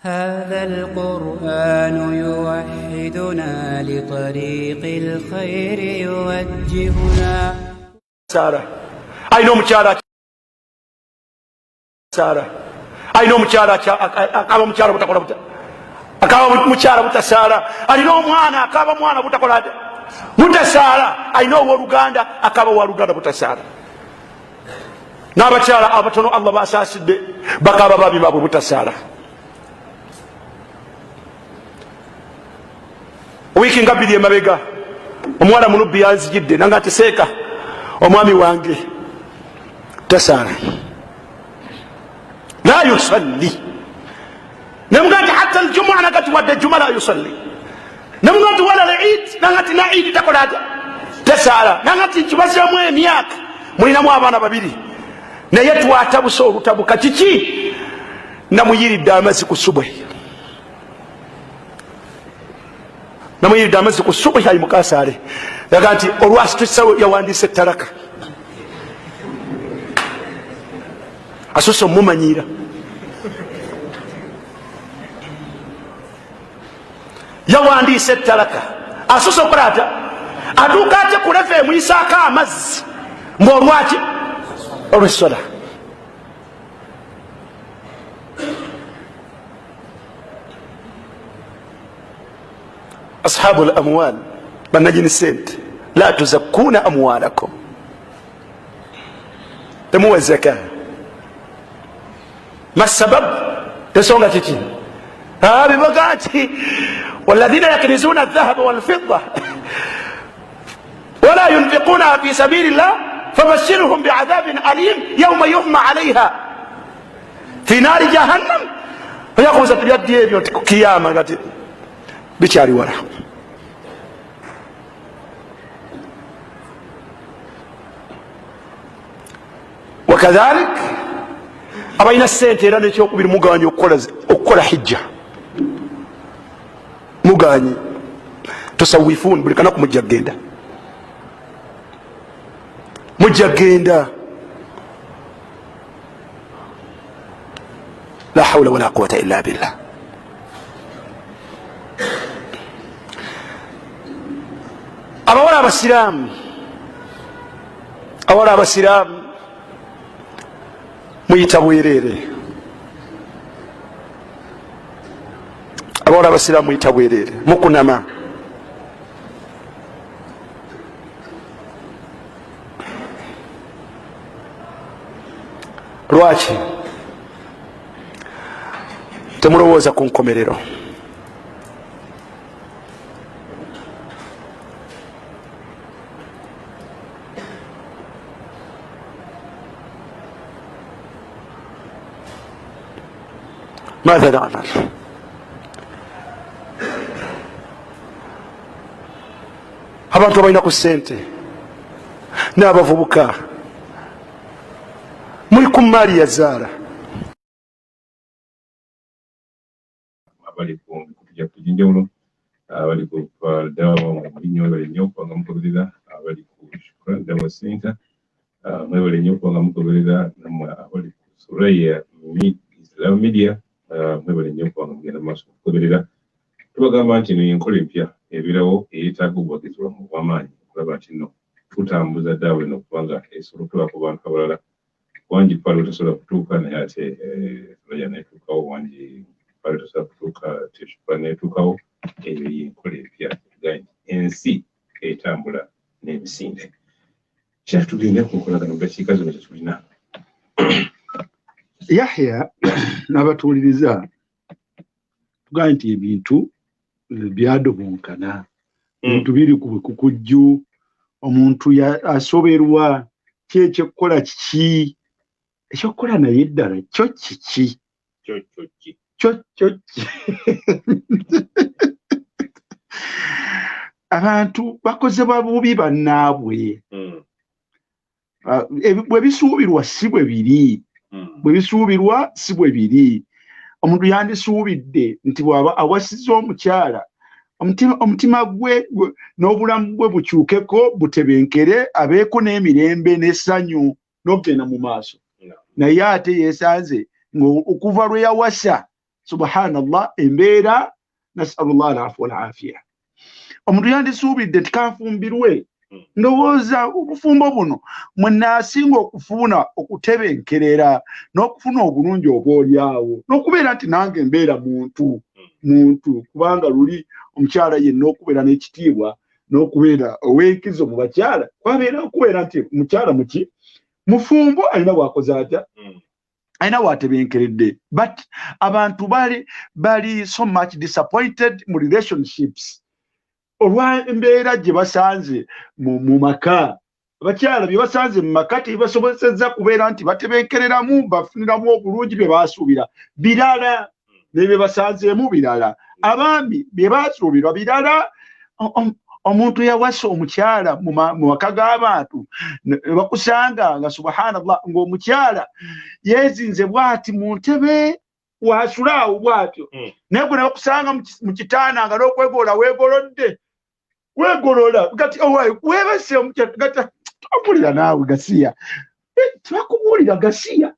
هذا القرآن يوحدنا لطريق الخير يوجهنا. Sara alina omukyala, Sara alina omukyala akaba mukyala butakola buta, akaba mukyala butasaala. Alina omwana akaba mwana butakola ate butasaala. Alina owoluganda akaba waluganda butasaala. N'abakyala abatono Allah basaasidde bakaba babi baabwe butasaala. Wiiki nga bbiri emabega omuwala munubbi yanzijidde nanga nti, seeka, omwami wange tasaala, la yusalli. Nemuga nti hatta aljumua, naga ti wadde juma la yusalli. Nemuga nti wala lid, nanga ti na idi takola ata, tasaala. Nanga ti nkibazeemu emyaka, mulinamu abaana babiri, naye twatabuse olutabuka. Kiki? Namuyiridde amazzi ku subwe, namuyiridde amazzi ku subwe ayi mukasaale. Yaga nti olwasitusawo yawandiisa ettalaka, asose omumanyiira. Yawandiisa ettalaka, asose okukola atya? Atuuka atya ku lefa emuyisaako amazzi ngaolwaki? Olwessola. Ashabu lamwal, bananyini sente, la tuzakkuna amwalakum, temuwa zaka. Masabab, tesonga kiki? Bibaga nti walladhina yaknizuna aldhahaba walfidda wala yunfiqunaha fi sabili llah fabashirhum biadhabin alim yauma yuhma alaiha fi naari jahannam. Oyakubuza tibyaddi ebyo nti kukiyama nga bikyali wala. Wakadhalik abalina sente era nekyokubiri muganye okukola hijja, muganye tusawifun buli kanaku mujja kugenda, mujja kugenda. La haula wala quwata illa billah. Abawala abasiraamu, abawala abasiraamu, muyita bwerere. Abawala abasiraamu muyita bwerere, mukunama. Lwaki temulowooza ku nkomerero? Matha namal, abantu abalina ku sente n'abavubuka muli ku maali ya zaala. Abali ku mikutu gyaffe egy'enjawulo, abali ku Dawa Mulinyo, mwebale nnyo okuba nga mugoberera. Abali ku Shukran Dawa Center, mwebale nnyo okuba nga mugoberera. Namwe abali ku Suraya Islam Media, mwebale nnyo okuba nga mugenda mu maaso okugoberera. Tubagamba nti eno y'enkola empya ebeerawo eyeetaaga obuwagizi bwammwe obw'amaanyi okulaba nti nno tutambuza daawa eno okubanga esobola okutuuka ku bantu abalala. Wangi pale otasobola kutuuka, naye ate Suraya netuukawo. Wangi pale otasobola kutuuka, ate Shukran netuukawo. Eyo y'enkola empya etugaye nti ensi etambula n'emisinde. Sheikh, tugende ku nkolagano mu dakiika zino zetulina. Yahya n'abatuuliriza, tugambe nti ebintu byadobonkana, ebintu biri ku bukukujju, omuntu asoberwa ki ekyokukola, kiki ekyokukola, naye ddala kyo kiki? Kyo kyo ki? Kyo kyo ki? Abantu bakozebwa bubi bannaabwe. Bwe bisuubirwa si bwe biri. Bwe bisuubirwa si bwe biri. Omuntu yandisuubidde nti bw'aba awasizza omukyala, omutima gwe n'obulamu bwe bukyukeko, butebenkere, abeeko n'emirembe n'essanyu n'okugenda mu maaso. Naye ate yeesanze ng'okuva lwe yawasa Subhanallah, embeera, nasalullah alafu walafiya. Omuntu yandisuubidde nti kanfumbirwe, ndowooza obufumbo buno mwe naasinga okufuna okutebenkerera n'okufuna obulungi obw'olyawo, n'okubeera nti nange mbeera muntu muntu, kubanga luli omukyala yenna okubeera n'ekitiibwa n'okubeera ow'enkizo mu bakyala kwabeera okubeera nti mukyala muki mufumbo, alina bw'akoze atya, alina bw'atebenkeredde. But abantu bali so much disappointed mu relationships olw'embeera gye basanze mu maka. Abakyala bye basanze mu maka tebibasobosezza kubeera nti batebenkereramu, bafuniramu obulungi. Bye basuubira birala, ne bye basanzeemu birala. Abaami bye basuubirwa birala. Omuntu yawasa omukyala mu maka g'abantu, bakusanga nga subhanallah, ng'omukyala yeezinze bw'ati mu ntebe, wasula awo bw'atyo, naye gwe nebakusanga mu kitaana nga n'okwegolola weegolodde, weegolola gati owaye weebase omukyala gati tompulira naawe gasiya, tebakubuulira gasiya.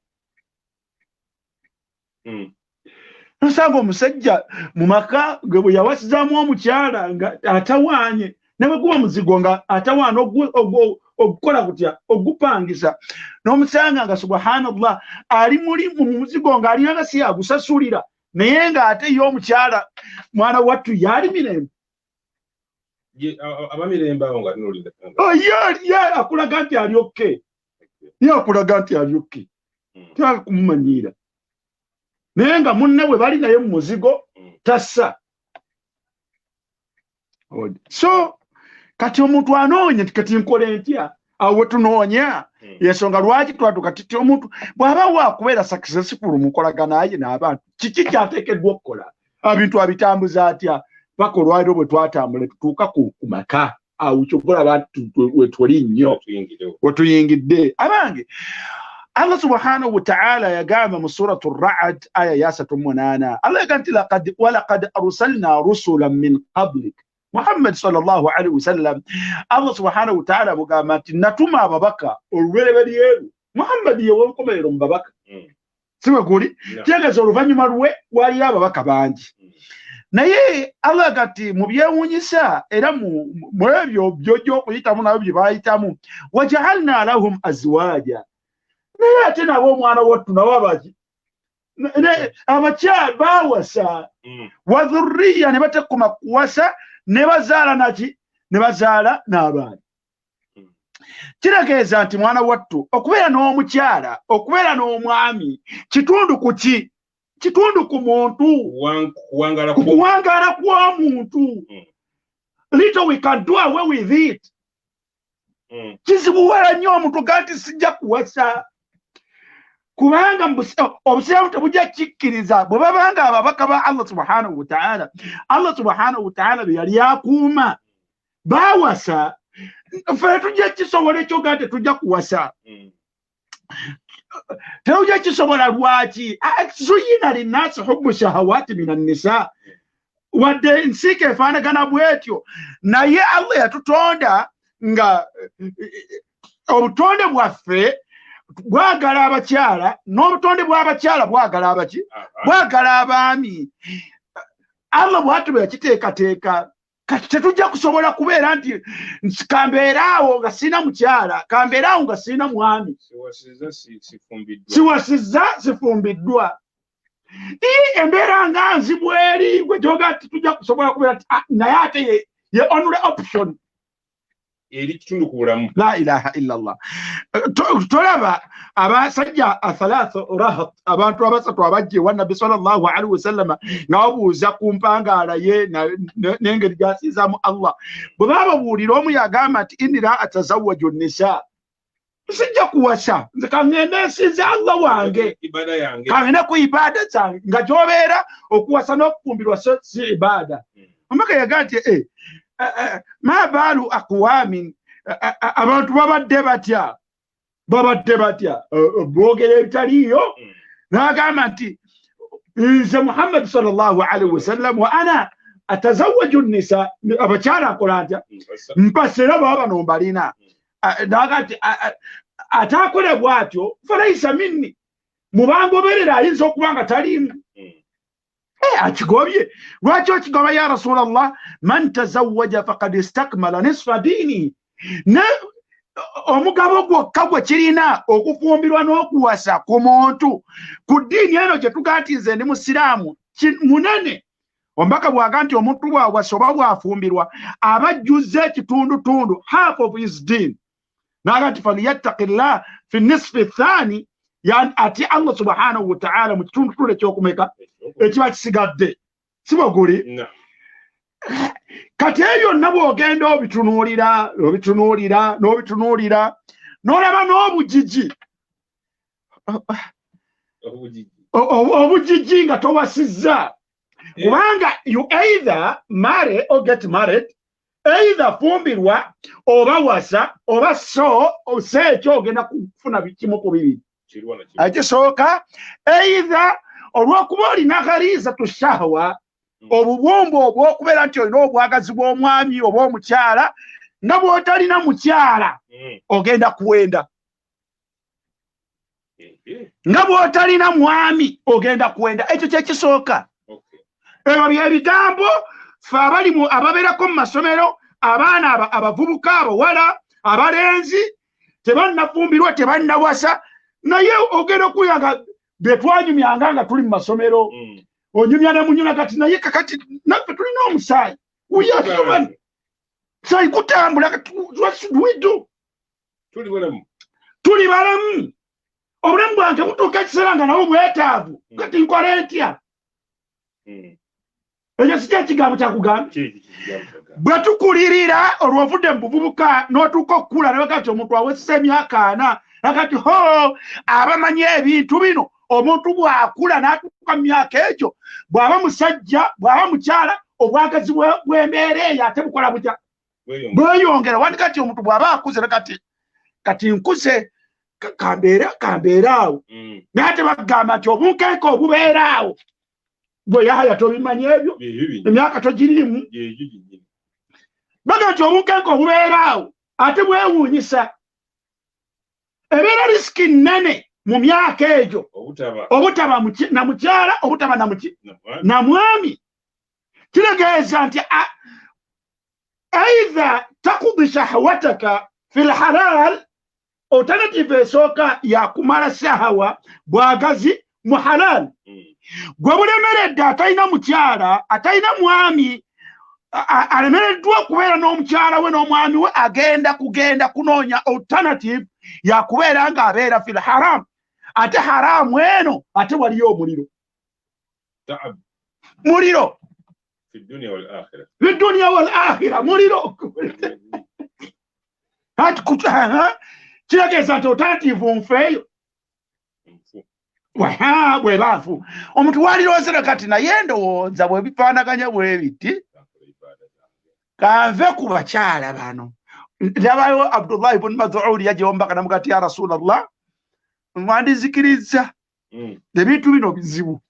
Nosanga omusajja mu maka ge bwe yawasizaamu omukyala nga atawaanye, ne bwe guba muzigo nga atawaana ogukola kutya, ogupangisa, n'omusanga nga subhanallah ali muli mu muzigo nga alina nga si agusasulira, naye ng'ate ye omukyala mwana wattu yali mirembe. Abamirembe awo nga tunulira. Ye akulaga nti ali okay, ye akulaga nti ali okay, tewali kumumanyiira, naye nga munne bwe bali naye mu muzigo tassa. So kati omuntu anoonya nti kati nkole ntya? Awo wetunoonya yensonga lwaki twatuka titi omuntu bw'aba waakubeera successful mu nkolagana ye n'abantu, kiki kyateekeddwa okukola, ebintu abitambuza atya? Paka olwaliro bwe twatambula tutuuka ku maka awo, kyova olaba wetuli nnyo wetuyingidde. Abange, Allah subhanahu wataala yagamba mu Suratu Raad aya ya 38, Allah yagamba nti walaqad arsalna rusulan min qablik. Muhammad sallallahu alaihi wasallam, Allah subhanahu wataala mugamba nti natuma ababaka olubereberyeru. Muhammad ye wenkomerero mu babaka, si bwe guli? Kitegeeza oluvannyuma lwe waliyo ababaka bangi, naye Allah kati mu byewuunyisa era mu ebyo byojja okuyitamu nabyo bye bayitamu, wajaalna lahum azwaja, naye ate nabo omwana wattu nabo abaki abakyala bawasa, wadhurriya, ne batekoma kuwasa, ne bazaala naki, ne bazaala n'abaana. Kitegeeza nti mwana wattu okubeera n'omukyala, okubeera n'omwami kitundu ku ki? Kitundu ku muntu, ku kuwangaala kw'omuntu. Little we can do away with it. Kizibuwala nnyo omuntu ga nti sijja kuwasa, kubanga obusiraamu tebujja kikkiriza. Bwe babanga ababaka ba Allah subhanahu wataala, Allah subhanahu wataala be yali akuuma bawasa, ffe tujja kisobola ekyoga tetujja kuwasa? Tetujja kisobola. Lwaki? Zuyina linnasi hubbu shahawati min annisa. Wadde ensiika efaanagana bwetyo, naye Allah yatutonda nga obutonde bwaffe bwagala abakyala, n'obutonde bw'abakyala bwagala abaki, bwagala abaami. Allah bwatu bwe yakiteekateeka. Kati tetujja kusobola kubeera nti kambeera awo nga sirina mukyala, kambeera awo nga sirina mwami, siwasizza, sifumbiddwa. Embeera nga nzibu eri gwe kyoga nti tujja kusobola kubeera nti naye ate ye only option eri kitundu ku bulamu. La ilaha illa Allah. Tolaba abasajja athalatha rahat, abantu abasatu abajja ewa Nabbi sallallahu alaihi wasallama nga babuuza ku mpangaala ye n'engeri gy'asinzaamu Allah. Bwe bababuulira, omu yagamba nti inni la atazawwaju nisa, sijja kuwasa nze, kaŋŋende nsinze Allah wange, kaŋŋende ku ibaada zange, nga gy'obeera okuwasa n'okufumbirwa si ibaada. Omubaka yagamba nti ma baalu aqwamin, abantu babadde batya, babadde batya boogera ebitaliiyo? N'agamba nti nze Muhammad sallallahu alaihi wasallam, wa ana atazawaju nisa, abakyala nkola ntya? Mpasa, era baba bano mbalina. N'agamba nti ataakole bw'atyo falaisa minni, mubangoberera ayinza okuba nga taliimu. Akigobye. Lwaki okigoba ya Rasulallah? Man tazawwaja faqad istakmala nisfa diinihi. Ne omugabo gwokka gwe kirina okufumbirwa n'okuwasa ku muntu ku ddiini eno gye tugaa nti nze ndi musiraamu munene. Omubaka bw'aga nti omuntu bw'awasa oba bw'afumbirwa aba ajjuzza ekitundutundu, half of his deen. N'aga nti falyattaqillah fi nisfi thani, ati Allah subhanahu wa ta'ala mu kitundutundu ekyokumeka ekiba kisigadde. Si bwe guli? Kati ebyo byonna bw'ogenda obitunuulira obitunuulira n'obitunuulira n'olaba n'obugigi obugigi nga towasizza, kubanga you either marry or get married, either fumbirwa oba wasa oba so si ekyo ogenda kufuna kimu ku bibiri. Ekisooka, either olw'okuba olina gharizatu shahwa, obubumbu obw'okubeera nti olina obwagazi bw'omwami oba omukyala, nga bw'otalina mukyala ogenda kuwenda, nga bw'otalina mwami ogenda kuwenda. Ekyo kyekisooka. Ebyo byebigambo ffe abali ababeerako mu masomero, abaana abavubuka, abawala, abalenzi tebannafumbirwa, tebannawasa, naye ogenda okuwulira nga bye twanyumyanga nga tuli mu masomero, onyumya ne munyuna kati naye kakati naffe tulina omusaayi, we are human, musaayi gutambula, what should we do? Tuli balamu, obulamu bwange butuuka ekiseera nga nabwo bwetaavu, kati nkola ntya? Ekyo si kyekigambo kyakugambye. Bwe tukulirira olw'ovudde mu buvubuka n'otuuka okukula, ne kati omuntu awesesa emyaka 40, nakati ho abamanyi ebintu bino, omuntu bw'akula n'atuuka mu myaka egyo, bw'aba musajja bw'aba mukyala, obwagazi bw'embeera eyo ate bukola butya? Bweyongera. Wandika nti omuntu bw'aba akuze kati kati nkuze kambeere awo, naye ate bagamba nti obunkenke obubeera awo bwe yahaya tobimanyi ebyo, emyaka togiriimu. Bagamba nti obunkenke obubeera awo ate bwewuunyisa, ebeera risiki nnene mu myaka egyo obutaba na mukyala, obutaba na mwami. Kitegeeza nti either takudi shahwataka fi lhalal, alternative esooka yakumala shahawa bwagazi mu halal. Gwe bulemeredde atalina mukyala, atalina mwami, alemereddwa okubeera n'omukyala we n'omwami we, agenda kugenda kunoonya alternative yakubeera ng'abeera fil haram. Ate haramu eno ate waliyo omuliro, muliro fi dunia wal akhira, muliro. Kitegeeza nti alternative nfeeyo bwebaafu. Omuntu waliroozera kati naye ndowooza bwe bifaanaganya bwe biti, kanve ku bakyala bano. Ndabayo Abdullahi bun Mas'ud yajja omubaka namugati ya Rasulallah, mwandizikiriza ebintu bino bizibu.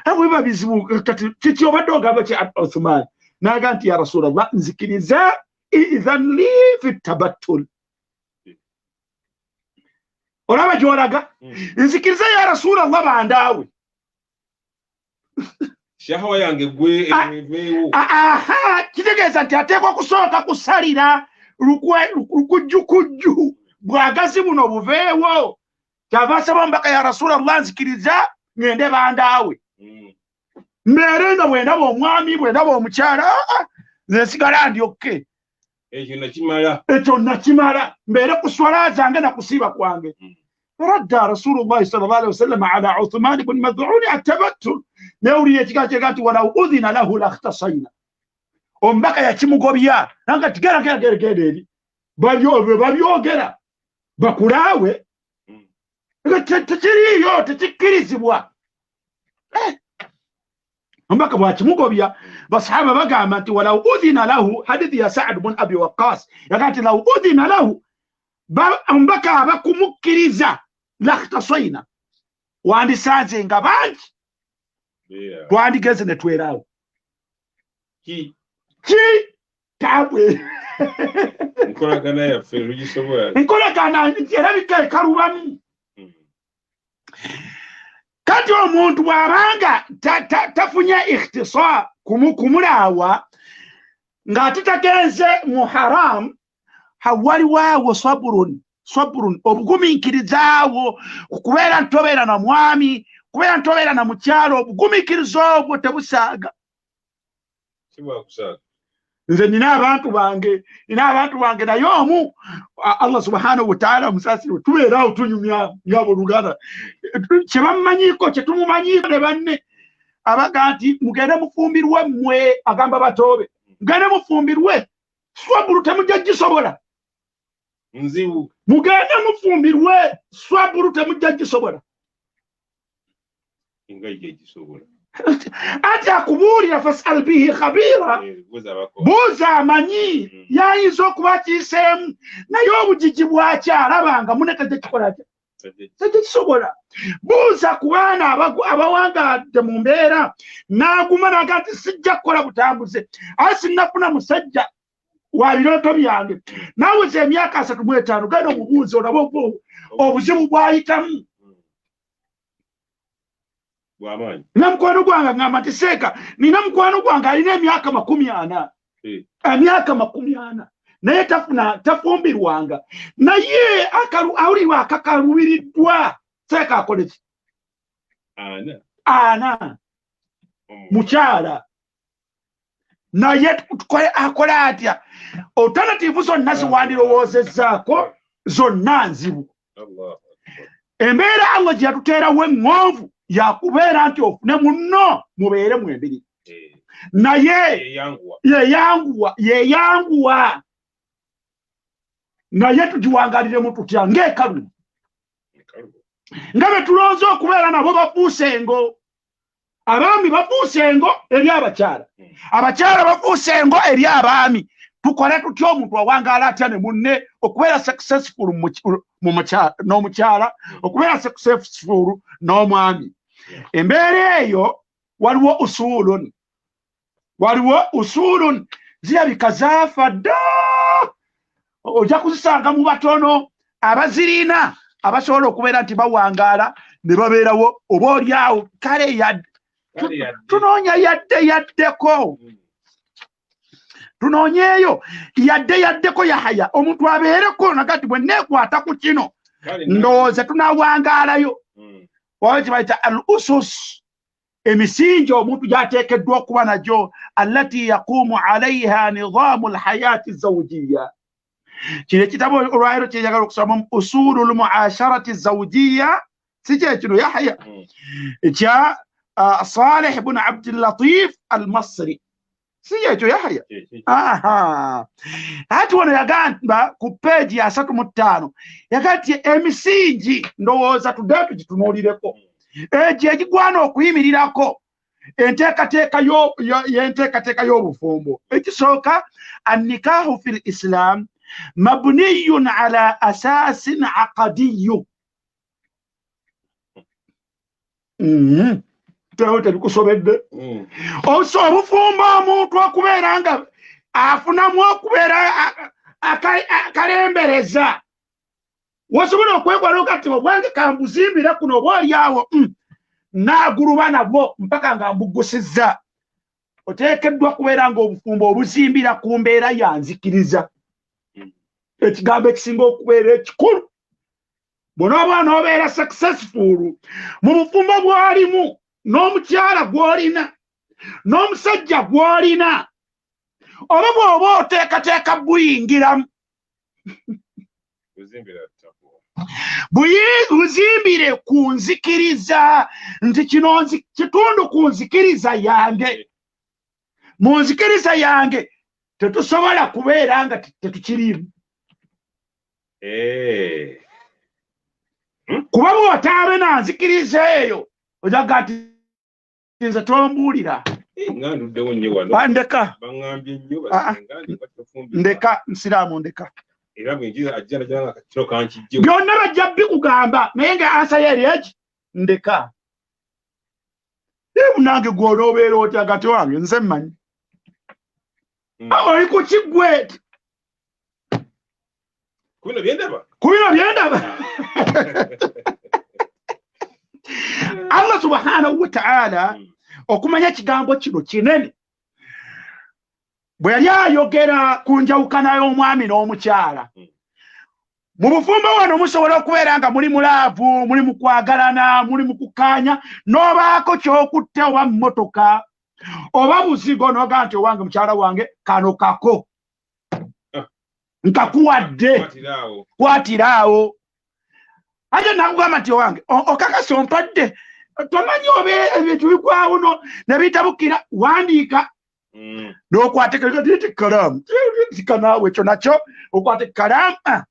Bwe biba bizibu kati kiki obadde ogamba ki Uthman? N'aga nti ya Rasulallah, nzikiriza idhan li fi tabattul. Olaba gy'olaga, nzikiriza ya Rasulallah bandaawe shahawa yange gwe eveewo. Aha, kitegeeza nti ateekwa kusooka kusalira lukujjukujju bwagazi buno buveewo. Kyava asaba omubaka ya Rasulallah, nzikiriza ngende bandaawe, mbeere nga bwendaba omwami bwendaba omukyala, nze nsigala ndyokke. Ekyo nakimala, ekyo nakimala, mbeere ku swala zange na kusiiba kwange. Radda Rasulullahi sallallahu alaihi wasallam ala Uthman ibn Mad'un atabattul. Newulira ekigambo kyega nti walau udhina lahu lakhtasaina. Omubaka yakimugobya nanga tigera gera gera gera eri babyogera bakulaawe tekiriiyo, tekikkirizibwa. Omubaka bwakimugobya, basahaba bagamba nti walau udhina lahu, hadithi ya Saad bun Abi Waqas yaga nti lau udhina lahu, omubaka aba kumukkiriza lakhtasaina, wandisanze nga bangi twandigenze ne tweraawo ki tabwe. Nkolagana yaffe lugisobola, nkolagana erabika ekalubamu. Kati omuntu bw'abanga tafunye ikhtisar kumulaawa ng'ate tagenze mu haram, hawaliwaawo saburun saburun, obugumiikirizaawo kubeera ntobeera na mwami, kubeera ntobeera na mukyalo, obugumiikiriza obwo tebusaaga. Nze nina abantu bange, naye omu Allah subhanahu wa ta'ala musaasire, tubeeraawo tunyumya ng'abooluganda kye bamumanyiiko kye tumumanyiiko ne banne abaga nti mugende mufumbirwe mmwe, agamba batoobe mugende mufumbirwe, swabulu temujja gisobola. Nzibu. Mugende mufumbirwe, swabulu temujja gisobola. Ati akubuulira fasal bihi khabira, buuza amanyi yayinza okuba akiiseemu, naye obugigi bwakyalabanga mune tajja kikola atya, tajja kisobola. Buuza ku baana abawangadde mu mbeera n'aguma naga nti sijja kukola butambuze, aye sinnafuna musajja wa birooto byange, naaweza emyaka 35, genda omubuuze olabe obuzibu bw'ayitamu. Nina mukwano gwange ngamba nti seeka, nina mukwano gwange alina emyaka 40, emyaka 40, naye tafumbirwanga, naye awulirwa akakalubiriddwa. Seeka akole ki? Ana mukyala, naye akola atya? Alternative zonna ziwandirowoozezzaako zonna nzibu. Embeera Allah gye yatuteerawo eŋŋonvu yakubeera nti ofune munno mubeere mwembiri, naye yeyanguwa, naye tugiwangaliremu tutya ng'ekalu nga be tulonze okubeera nabo bafuuse engo. Abaami bafuuse engo eri abakyala, abakyala bafuuse engo eri abaami. Tukole tutya omuntu awangaala atya ne munne okubeera successful n'omukyala, okubeera successful n'omwami? Embeera eyo waliwo usulun, waliwo usulun zirabika zaafa dda, ojja kuzisanga mu batono abazirina abasobola okubeera nti bawangaala ne babeerawo, oba oliawo kale tunoonya yadde yaddeko, tunoonyeeyo yadde yaddeko. Yahaya omuntu abeereko nagati bwe neekwata ku kino ndowooza tunawangaalayo. Waliwo kye bayita al usus, emisingi omuntu gy'ateekeddwa okuba nagyo, allati yaquumu alaiha nidaamu lhayaati zawjiya. Kino ekitabo olwaleero kyenjagala okusoma, usulu lmuasharati zawjiya, si kye kino Yahya, ekya Saleh bun Abdillatif al-Masri, si ekyo Yahya. Aha, ati wano yagamba ku peegi ya 35, yagamba nti emisingi ndowooza tuddeyo tugitunuulireko, egyo egigwana okuyimirirako enteekateeka y'enteekateeka y'obufumbo. Ekisooka, annikahu fi lislam mabniyun ala asasin aqadiyu. Tebikusobedde. Obufumbo omuntu okubeera nga afunamu okubeera akalembereza, wosobola okwekwala okati obwange kambuzimbira kuno oba oliawo naaguluba nabwo mpaka nga mbugusizza. Oteekeddwa kubeera nga obufumbo obuzimbira ku mbeera ya nzikiriza. Ekigambo ekisinga okubeera ekikulu, bw'onooba n'obeera successful mu bufumbo bw'olimu n'omukyala gw'olina n'omusajja gw'olina, oba bw'oba oteekateeka buyingiramu, buzimbire ku nzikiriza nti kino kitundu ku nzikiriza yange. Mu nzikiriza yange tetusobola kubeera nga tetukiriimu. Kuba bw'otaabe na nzikiriza eyo ojaga nti nze tombuulira. Ndeka ndeka nsiraamu ndeka, byonna bajja bikugamba, naye nga ansa ye eri eki ndeka. Munange gw'onoobeera otya gati wange nze mmanyi oli ku kiggwe ku bino byendaba. Allah subhanahu wa ta'ala okumanya ekigambo kino kinene bwe yali ayogera ku njawukana y'omwami n'omukyala. Mu bufumbo wano musobola okubeera nga muli mu love, muli mu kwagalana, muli mu kukkaanya, n'obaako ky'okutte oba mmotoka oba buzigo n'ogaa nti owange mukyala wange kano kako nkakuwadde, kwatiraawo. Ate nakugamba nti owange okakasa ompadde, tomanyi oba ebintu bigwawo ne bitabukira, wandiika n'okwata ekkalaamu kanaawe ekyo nakyo okwata ekkalaamu,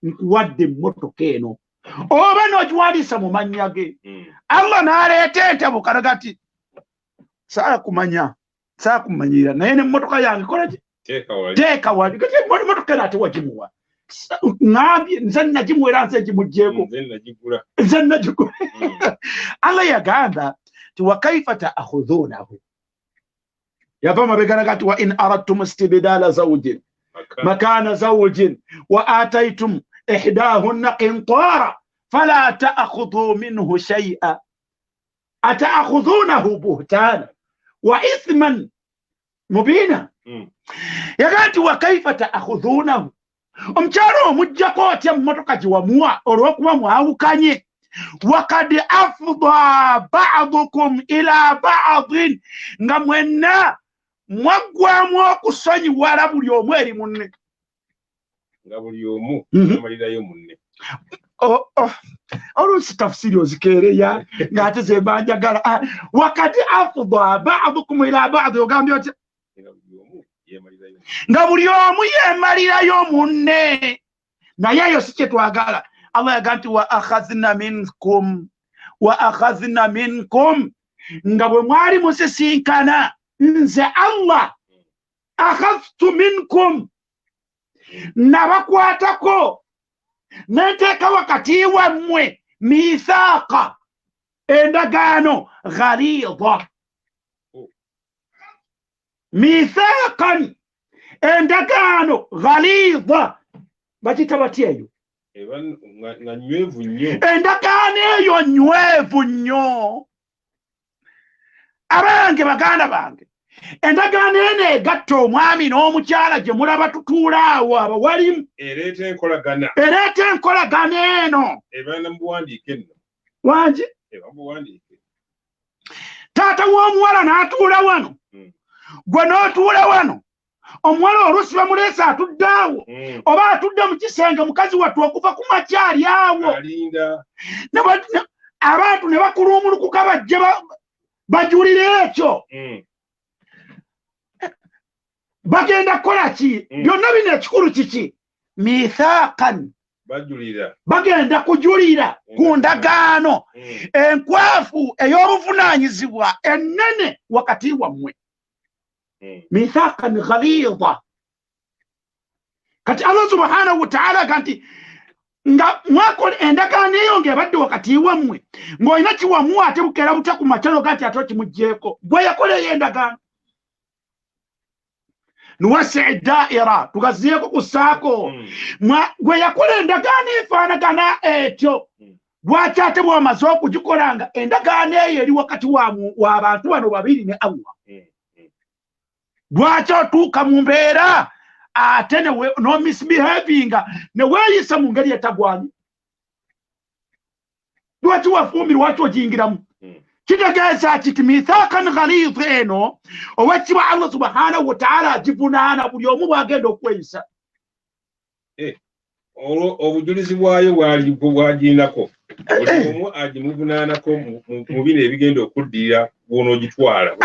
nkuwadde emmotoka eno oba n'ogiwandiisa mu mannya ge. Allah n'aleeta entabuka naga nti saakumanyira naye n'emmotoka yange kola ki, teeka wali. Kati emmotoka eno ate wagimuwa, ŋŋambye nze nagimuwera, nze ngimuggyeko, nze nagigula. Allah yagamba nti wa kaifa ta'khudhunahu, yava mabega naga nti wa in aradtum istibdala zawjin makana zawjin wa ataytum ihdahunna qintara fala ta'khudhu minhu shay'a ata'khudhunahu buhtana wa ithman mubina. Yaga nti wa kaifa ta'khudhunahu, omukyala omuggyako otya mmotoka gye wamuwa olw'okuba mwawukanye, wakad afda ba'dukum ila ba'din, nga mwenna mwaggwamu okusonyiwala buli omu eri munne, nga buli omu amalirayo munne. Oluusi tafsiri ozikeereya ng'ate ze mba njagala. Wakad afda ba'dukum ila ba'd, ogambye otya? Nga buli omu yeemalirayo munne. Naye eyo si kye twagala. Allah yaga nti wa akhadhna minkum, wa akhadhna minkum, nga bwe mwali musisinkana nze Allah akhadhtu minkum, nabakwatako nenteeka wakati wammwe mithaqa, endagaano ghalidha, mithaqan, endagaano ghalidha, bakiyita batya eyo? Nga nywevu nnyo. Endagaano eyo nywevu nnyo. Abange baganda bange, endagaano eno egatta omwami n'omukyala gye mulaba tutuula awo abawalimu, ereeta enkolagana, ereeta enkolagana eno eba na mubuwandiike nno. Wangi? Eba mubuwandiike. Taata w'omuwala n'atuula wano, gwe n'otuula wano, omuwala oluusi bamuleese atudde awo, oba atudde mu kisenge mukazi wattu okuva ku makyali awo, abantu ne bakuluumulukuka bajje bajulire ekyo. Bagenda kukola ki? Byonna bino ekikulu kiki? Mithaqan, bagenda kujulira ku ndagaano enkwafu ey'obuvunaanyizibwa ennene wakati wammwe. Mithaqan ghalidha. Kati Allah subhanahu wa ta'ala aga nti nga mwakola endagaano eyo ng'ebadde wakati wammwe, ng'olina kiwamuwa ate bukeera butya ku makya n'oga nti ate okimuggyeeko, gwe yakola eyo endagaano. Nuwasi daira, tugaziyeeko ku ssaako, gwe yakola endagaano efaanagana etyo, lwaki ate bw'omaze okugikola nga endagaano eyo eri wakati w'abantu bano babiri ne Allah, lwaki otuuka mu mbeera ate no misbehavinga ne weeyisa mu ngeri etagwanye? Lwaki wafumbirwa, lwaki ogiyingiramu? Kitegeeza kiti mithaqan ghalidh eno owekitiibwa Allah subhanahu wa ta'ala agivunaana buli omu bw'agenda okweyisa. Olwo obujulizi bwayo bwagirinako buli omu agimuvunaanako mu bino ebigenda okuddirira bw'onoogitwala.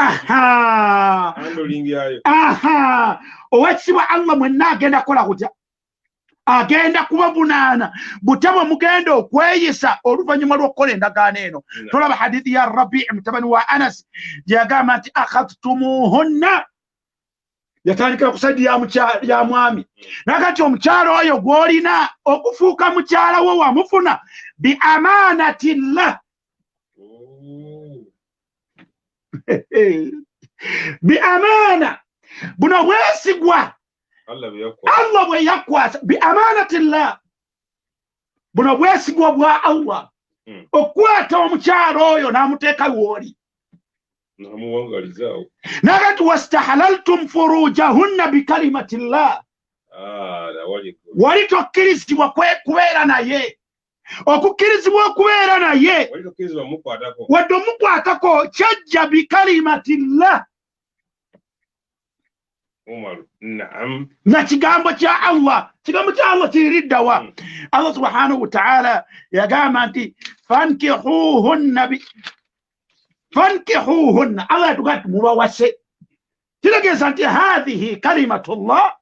Owekitiibwa Allah mwenna agenda kukola kutya? Agenda kubavunaana butya bwe mugenda okweyisa oluvannyuma lw'okukola endagaano eno. Tolaba hadithi ya Rabii mutabani wa Anas gye yagamba nti akhadhtumuhunna, yatandikira ku saidi ya mwami, naga nti omukyala oyo gw'olina okufuuka mukyala wo wamufuna bi amanatillah, bi amana, buno bwesigwa Allah bwe yakwasa, bi amanatillah, buno bwesigwa bwa Allah. Okukwata omukyala oyo n'amuteeka wooli naga nti wastahalaltum furujahunna bikalimati llah, wali tokkirizibwa kubeera naye. Okukkirizibwa okubeera naye wadde omukwatako kyajja bikalimati llah, na kigambo kya Allah. Kigambo kya Allah kiririddawa? Allah subhanahu wataala yagamba nti fankihuhunna, fankihuhunna. Allah yatugaa nti mubawase, kitegeeza nti hathihi kalimatullah,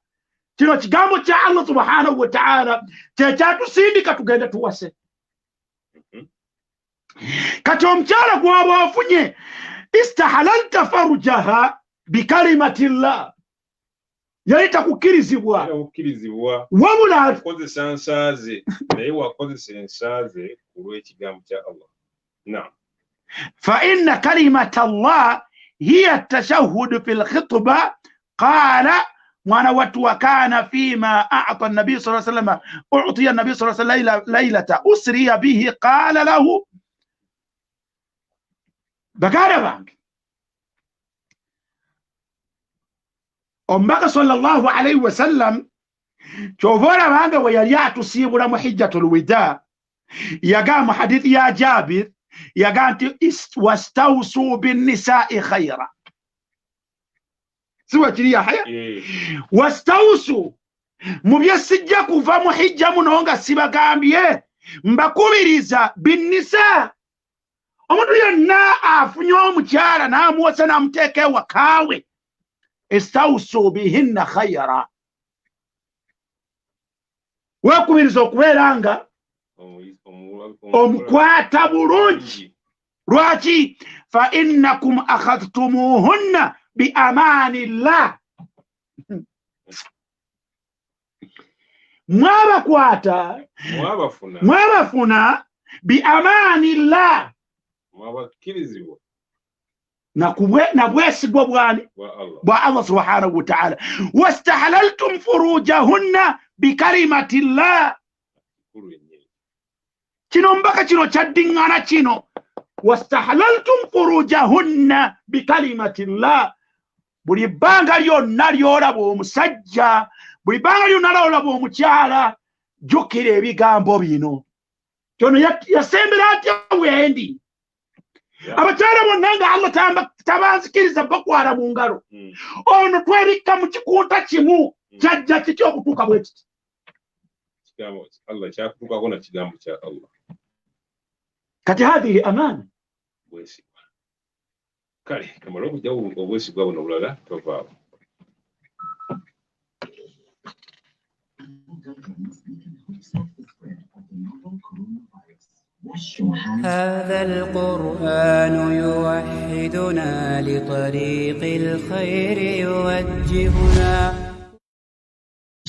kino kigambo kya Allah subhanahu wataala kyekyatusindika tugende tuwase. Kati omukyala gwaba ofunye, istahalalta farujaha bikalimatillah, yali takukkirizibwa wabula kozesa nsaaze, naye wakozesa ensaaze ku lw'ekigambo kya Allah. Naam. Fa inna kalimata llah hiya tashahudu fi lkhitba. Qala mwana wattu wa kana fima ata nabiy sa sallama utiya nabiy sa sallam lailata usriya bihi qala lahu. Baganda bange, omubaka sallallahu alaihi wasallam kyova olabanga bwe yali atusiibula mu hijjatul wida, yagamba mu hadithi ya Jabir, yagamba nti wastausu binnisai khaira. Si bwekiri Yahya? Wastausu mu bye sijja kuva mu hijja muno nga sibagambye, mbakubiriza binnisa. Omuntu yenna afunye omukyala n'amuwasa n'amuteeka ewakaawe, istausu bihinna khaira, weekubiriza okubeera nga omukwata bulungi. Lwaki? Fa innakum akhadhtumuhunna bi amani llah, mwabakwata, mwabafuna bi amani llah, na bwesigwa bwani bwa Allah subhanahu wa ta'ala. Wastahalaltum furujahunna bikalimati llah. Kino mbaka kino kyaddiŋŋana kino, wastahalaltum furujahunna bikalimati llah. Buli bbanga lyonna ly'olaba omusajja, buli bbanga lyonna ly'olaba omukyala, jjukira ebigambo bino. Kyono yasembera atya wendi? Abakyala bonna nga Allah tabanzikiriza bakwala mu ngalo, ono twebikka mu kikunta kimu, kyajja kiki okutuuka bwe kiti? Allah kyakutuukako na kigambo kya Allah. Kati hathihi amaana, bwesigwa. Kale kamala okujjawo obwesigwa buno obulala, tovaawo. هذا القرآن يوحدنا لطريق الخير يوجهنا.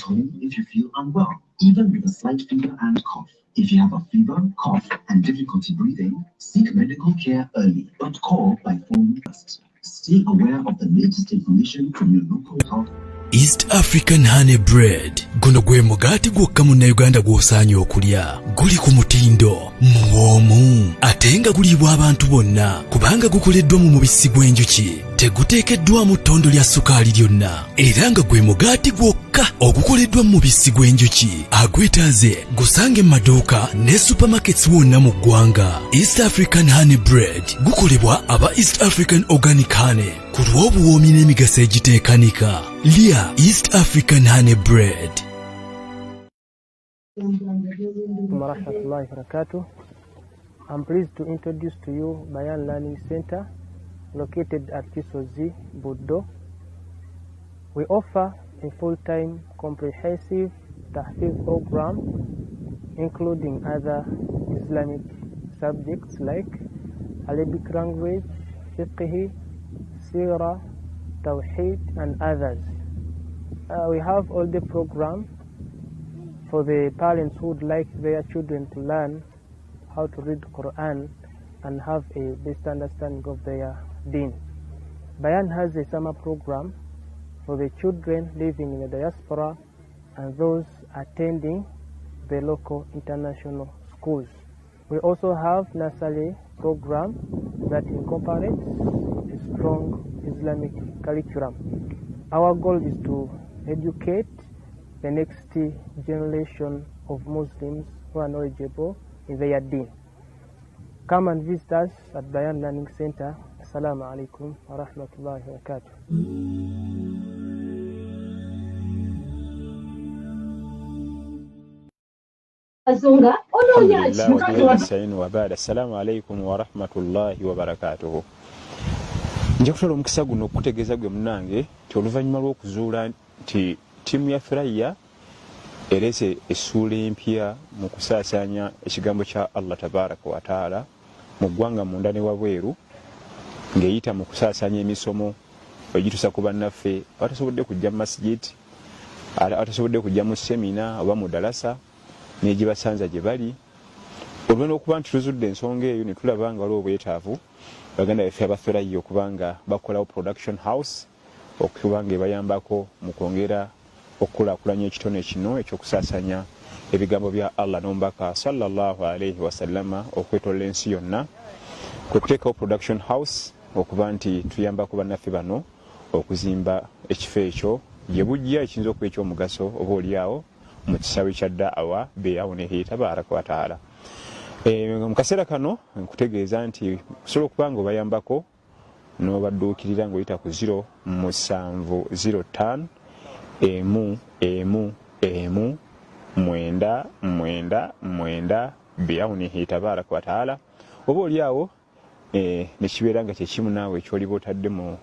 Home if you feel unwell, even with a slight fever and cough. If you have a fever, cough, and difficulty breathing, seek medical care early, but call by phone first. Stay aware of the latest information from your local health. East African Honey Bread, guno gwe mugaati gwokka munnayuganda gw'osaanye okulya. Guli ku mutindo, muwoomu, ate nga guliibwa abantu bonna kubanga gukoleddwa mu mubisi gw'enjuki, teguteekeddwamu ttondo lya sukaali lyonna, era nga gwe mugaati gwokka ogukoleddwa mu mubisi gw'enjuki. Agwetaaze gusange mu maduuka ne supermarkets wonna mu ggwanga. East African Honey Bread gukolebwa aba East African Organic Honey ku lw'obuwoomi n'emigaso egiteekanika. Lya East African Honey Bread. Warahmatullahi wabarakatuh. I'm pleased to introduce to you Bayan Learning Center, located at Kisozi, Buddo. We offer a full-time comprehensive tahfiz program, including other Islamic subjects like Arabic language, fiqh, sirah, tawheed, and others. We have all the program for the parents who would like their children to learn how to read Quran and have a best understanding of their deen. Bayan has a summer program for the children living in the diaspora and those attending the local international schools. We also have nursery program that incorporates a strong Islamic curriculum. Our goal is to educate the next generation of Muslims who are knowledgeable in their deen. Come and visit us at Bayan Learning Center. Assalamu alaikum wa rahmatullahi wa barakatuh. Assalamu alaikum warahmatullahi wabarakatuhu. Nja kutwala omukisa guno okukutegeeza gwe munnange nti oluvannyuma lw'okuzuula nti ttiimu ya Thuraya ereese essuula empya mu kusaasaanya ekigambo kya Allah tabaraka wataala mu ggwanga munda ne wabweru ng'eyita mu kusaasaanya emisomo egituusa ku bannaffe abatasobodde kujja mu masjid, abatasobodde kujja mu semina oba mu dalasa n'egibasanza gye bali. Oluvannyuma lw'okuba nti tuzudde ensonga eyo ne tulaba nga waliwo obwetaavu baganda baffe aba Thuraya okuba nga bakolawo production house okuba nga ebayambako mu kwongera okukulaakulanya ekitone kino eky'okusaasanya ebigambo bya Allah n'omubaka sallallahu alaihi wasallama okwetolola ensi yonna, kwe kuteekawo production house okuba nti tuyambako bannaffe bano okuzimba ekifo ekyo gye bujja ekiyinza okuba eky'omugaso oba oliawo mu kisaawe kya da'awa biaunihi tabaraka wataala. Mu kaseera kano nkutegeeza nti osobola okuba nga obayambako n'obadduukirira ng'oyita ku 0 7 05 1 1 1 9 9 9 biaunihi tabaraka wataala, oba oliawo nekibeera nga kyekimu naawe ekyoliba otadde mu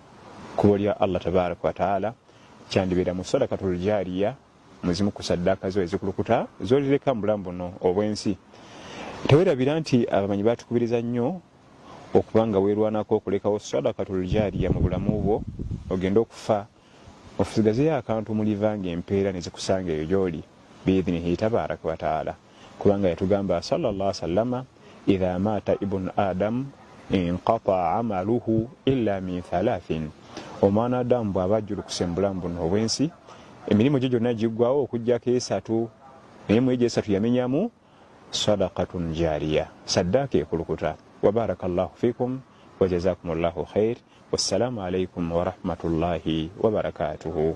kkubo lya Allah tabaraka wataala, kyandibeera mu sadakatul jariya, muzimu ku saddaaka zo ezikulukuta zolireka mu bulamu buno obw'ensi. Tewerabira nti abamanyi batukubiriza nnyo okuba nga weerwanako okulekawo sadakatul jariya mu bulamu bwo, ogende okufa osigazeyo akantu muliva ng'empeera ne zikusanga eyo gy'oli biidhinihi tabaraka wataala, kubanga yatugamba sallallahu alaihi wasallama idha mata ibnu adamu inqataa amaluhu illa min thalathin, omwana Adamu bw'aba ajjulukuse mu bulamu buno obw'ensi emirimu gye gyonna giggwawo okuggyako esatu, naye mu egyo esatu yamenyamu sadakatun jariya, saddaaka ekulukuta. Wabarakallahu fikum wajazakumullahu khair, wassalamu alaikum warahmatullahi wabarakatuhu.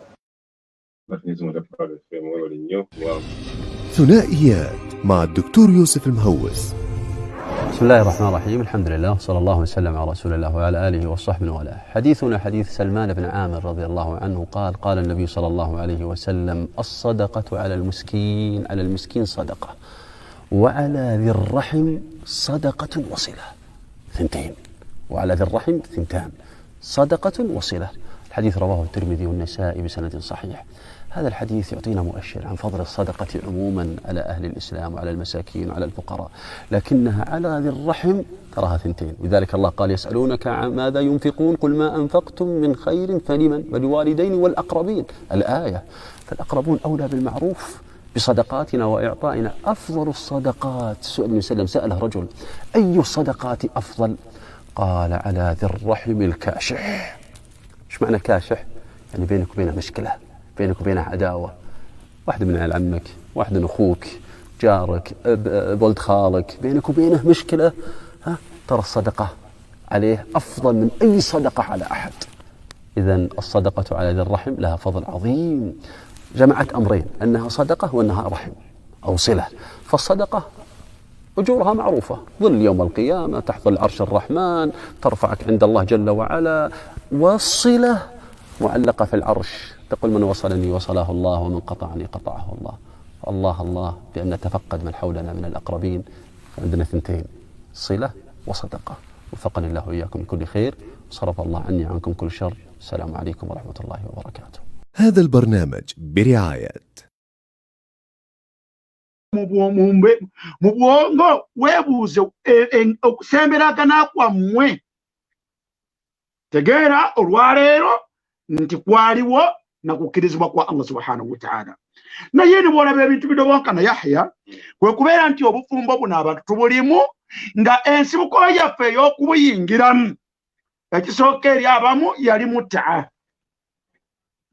ثنائيات مع الدكتور يوسف المهوس. بسم الله الرحمن الرحيم، الحمد لله وصلى الله وسلم على رسول الله وعلى آله وصحبه وله. حديثنا حديث سلمان بن عامر رضي الله عنه قال: قال النبي صلى الله عليه وسلم: الصدقة على المسكين، على المسكين صدقة، وعلى ذي الرحم صدقة وصلة. ثنتين، وعلى ذي الرحم ثنتان، صدقة وصلة. الحديث رواه الترمذي والنسائي بسند صحيح. هذا الحديث يعطينا مؤشر عن فضل الصدقة عموما على أهل الإسلام وعلى المساكين وعلى الفقراء، لكنها على ذي الرحم تراها ثنتين. لذلك الله قال: يسألونك عن ماذا ينفقون قل ما أنفقتم من خير فلمن ولوالدين والأقربين، الآية. فالأقربون أولى بالمعروف بصدقاتنا وإعطائنا. أفضل الصدقات، سئل النبي صلى الله عليه وسلم، سأله رجل: أي الصدقات أفضل؟ قال: على ذي الرحم الكاشح. ايش معنى كاشح؟ يعني بينك وبينه مشكلة، بينك وبينه عداوة، واحد من عيال عمك، واحد من أخوك، جارك، ولد خالك، بينك وبينه مشكلة، ها، ترى الصدقة عليه أفضل من أي صدقة على أحد. إذن الصدقة على ذي الرحم لها فضل عظيم، جمعت أمرين: أنها صدقة وأنها رحم أو صلة. فالصدقة أجورها معروفة، ظل يوم القيامة، تحت ظل عرش الرحمن، ترفعك عند الله جل وعلا. والصلة معلقة في العرش، تقول: من وصلني وصله الله، ومن قطعني قطعه الله. الله الله بأن نتفقد من حولنا من الأقربين. عندنا ثنتين: صلة وصدقة. وفقني الله وإياكم لكل خير، صرف الله عني عنكم كل شر. السلام عليكم ورحمة الله وبركاته. هذا البرنامج برعاية mu bwongo weebuuze okusemberagana kwammwe. Tegeera olwaleero nti kwaliwo na kukkirizibwa kwa Allah subhanahu wa ta'ala. Naye ne bw'olaba ebintu bidobonkana Yahya, kwe kubeera nti obufumbo buno abantu tubulimu nga ensibuko yaffe ey'okubuyingiramu ekisooka eri abamu yali mutaa,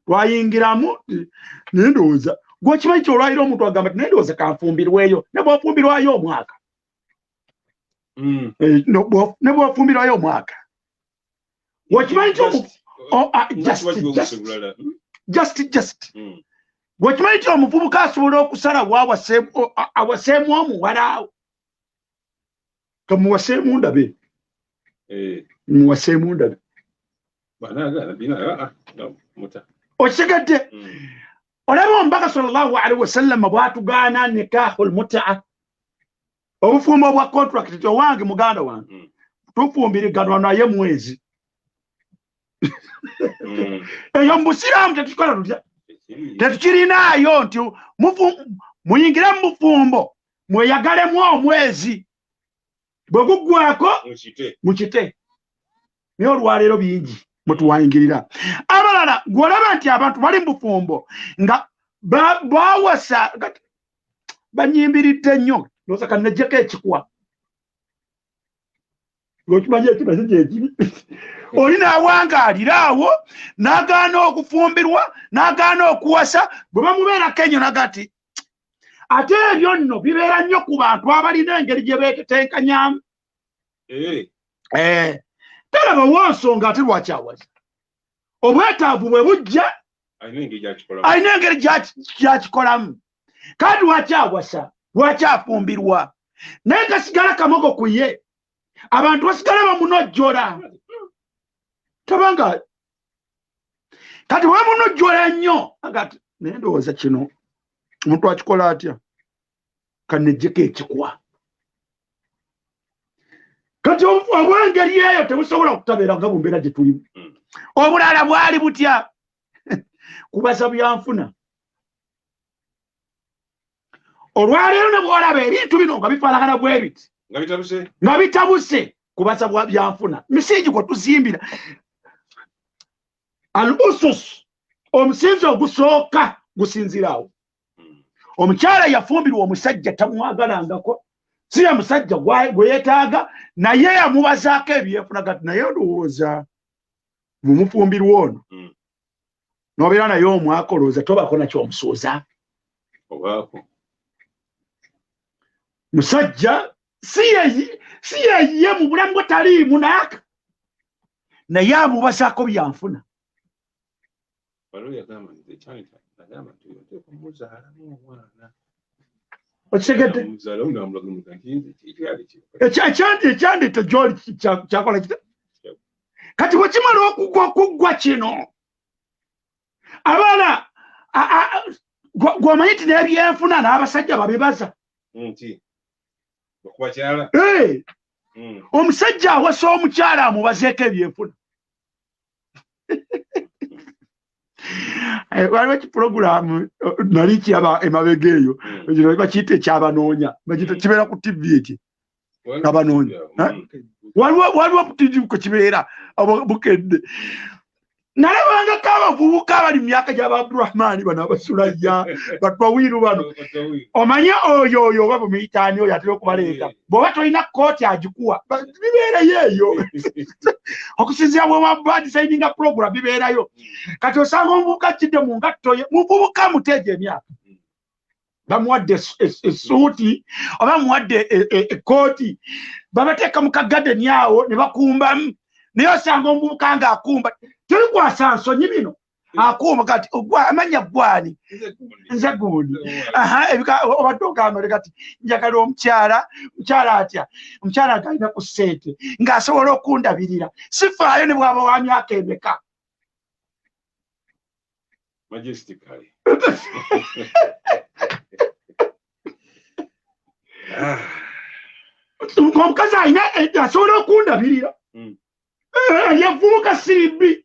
twayingiramu nendowooza gwekimanyi kyolwaliro omuntu agamba ti nendowooza kanfumbirweyo, ne bw'ofumbirwayo omwaka Ne bw'ofumbirwayo omwaka okimanyi nti just bw'okimanyi nti omuvubuka asobola okusalawo awaseemu omuwala awo kamuwaseemu ndabe muwaseemu ndabe okitegedde. Olaba omubaka sallallahu alaihi wasallam bw'atugaana nikahul mutaa, obufumbo bwa contract nti owange muganda wange tufumbiriganwa naye mwezi. Eyo mu busiraamu tetukikola tutya, tetukirinaayo nti muyingire mu bufumbo mweyagalemu omwezi bwe guggwako mukite. Naye olwaleero bingi mwetuwayingirira. Abalala gw'olaba nti abantu bali mu bufumbo nga bawasa banyimbiridde nnyo, ndowooza kannejjeko ekikwa ng'okimanyi ekyo nakyo kyekibi. Oli n'awangaalira awo n'agaana okufumbirwa n'agaana okuwasa, bwe bamubeerako ennyo naga nti ate ebyo nno bibeera nnyo ku bantu abalina engeri gye beetetenkanyaamu. Talaba wansonga ate lwaki awasa, obwetaavu bwe bujja alina engeri gy'akikolamu. Kandi lwaki awasa, lwaki afumbirwa, naye gasigala kamogo ku ye, abantu basigala bamunojjola. Tabanga kati bamunojjola nnyo agati naye ndowooza kino omuntu akikola atya, kannejjeko ekikwa. Kati obwengeri eyo tebusobola kutabeera nga mu mbeera gye tulimu. Obulala bwali butya kubaza byanfuna. Olwaleero ne bw'olaba ebintu bino nga bifaanagana bwe biti nga bitabuse kubaza byanfuna, misingi gwe tuzimbira al usus, omusinzi ogusooka gusinzira awo. Omukyala yafumbirwa omusajja tamwagalangako, si ye musajja gwe yeetaaga, naye yamubazaako ebyenfuna gati naye olowooza mumufumbirwa ono n'obeera naye omwaka olowooza tobaako nakyomusuuza. Musajja si ye mu bulamu bwe taliimu naaka, naye amubazaako byanfuna. Okitegedde? Ekyandita gy'oli kyakola kita. Kati bwe kimala okuggwa kino, abaana gw'omanyi nti n'ebyenfuna n'abasajja babibaza. Omusajja awasa omukyala amubazeeko ebyenfuna. Waliwo ekipulogulaamu nali kiraba emabega eyo bakiyita ekyabanoonya, kibeera ku TV eki abanoonya, waliwo ku TV kwe kibeera bukedde. Nalabangako abavubuka abali mu myaka gy'aba Abdurahmaani bano abasulaya batwawiiru bano, omanye oyo oyo oba bumuyitaani oyo atera okubaleeta, bw'oba tolina kkooti agikuwa bibeerayo eyo okusinziira bwe badisayininga pulogulamu bibeerayo. Kati osanga omuvubuka ajjidde mu ngatto ye, muvubuka muteejo emyaka, bamuwadde essuuti oba bamuwadde ekkooti, babateeka mu kagadeni awo ne bakumbamu, naye osanga omuvubuka ng'akumba tebikwasa nsonyi bino akuuma kati amanya gwani nze gundi obadde ogamba kati njagala omukyala, mukyala atya, omukyala ng'alina ku ssente ng'asobola okundabirira, sifaayo ne bw'aba wa myaka emeka. Omukazi alina asobola okundabirira yavubuka siribi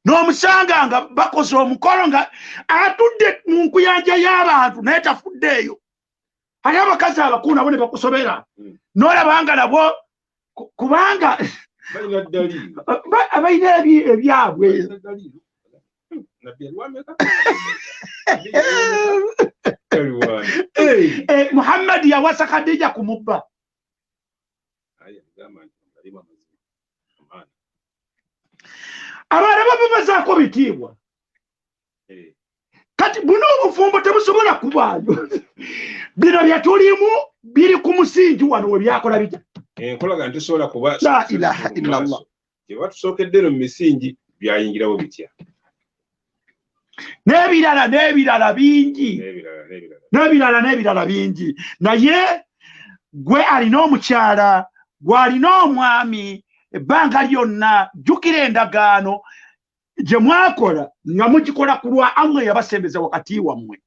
n'omusanga nga bakoze omukolo nga atudde mu nkuyanja y'abantu naye tafuddeeyo. Ate abakazi abakulu nabo ne bakusobera n'olaba nga nabo kubanga balina ebyabwe. Muhammad yawasa Khadija kumubba. Abaana babazaako bitiibwa. Kati buno obufumbo tebusobola kubaayo. Bino bye tulimu Biri ku musingi wano we byakola bitya? Enkolagana tesobola kuba La ilaha illallah. Gye batusookedde eno mu misingi byayingirawo bitya? N'ebirala n'ebirala bingi. N'ebirala n'ebirala. N'ebirala n'ebirala bingi. Naye gwe alina omukyala, gwe alina omwami, ebbanga lyonna jjukira endagaano gye mwakola nga mugikola ku lwa Allah yabasembeza wakati wammwe.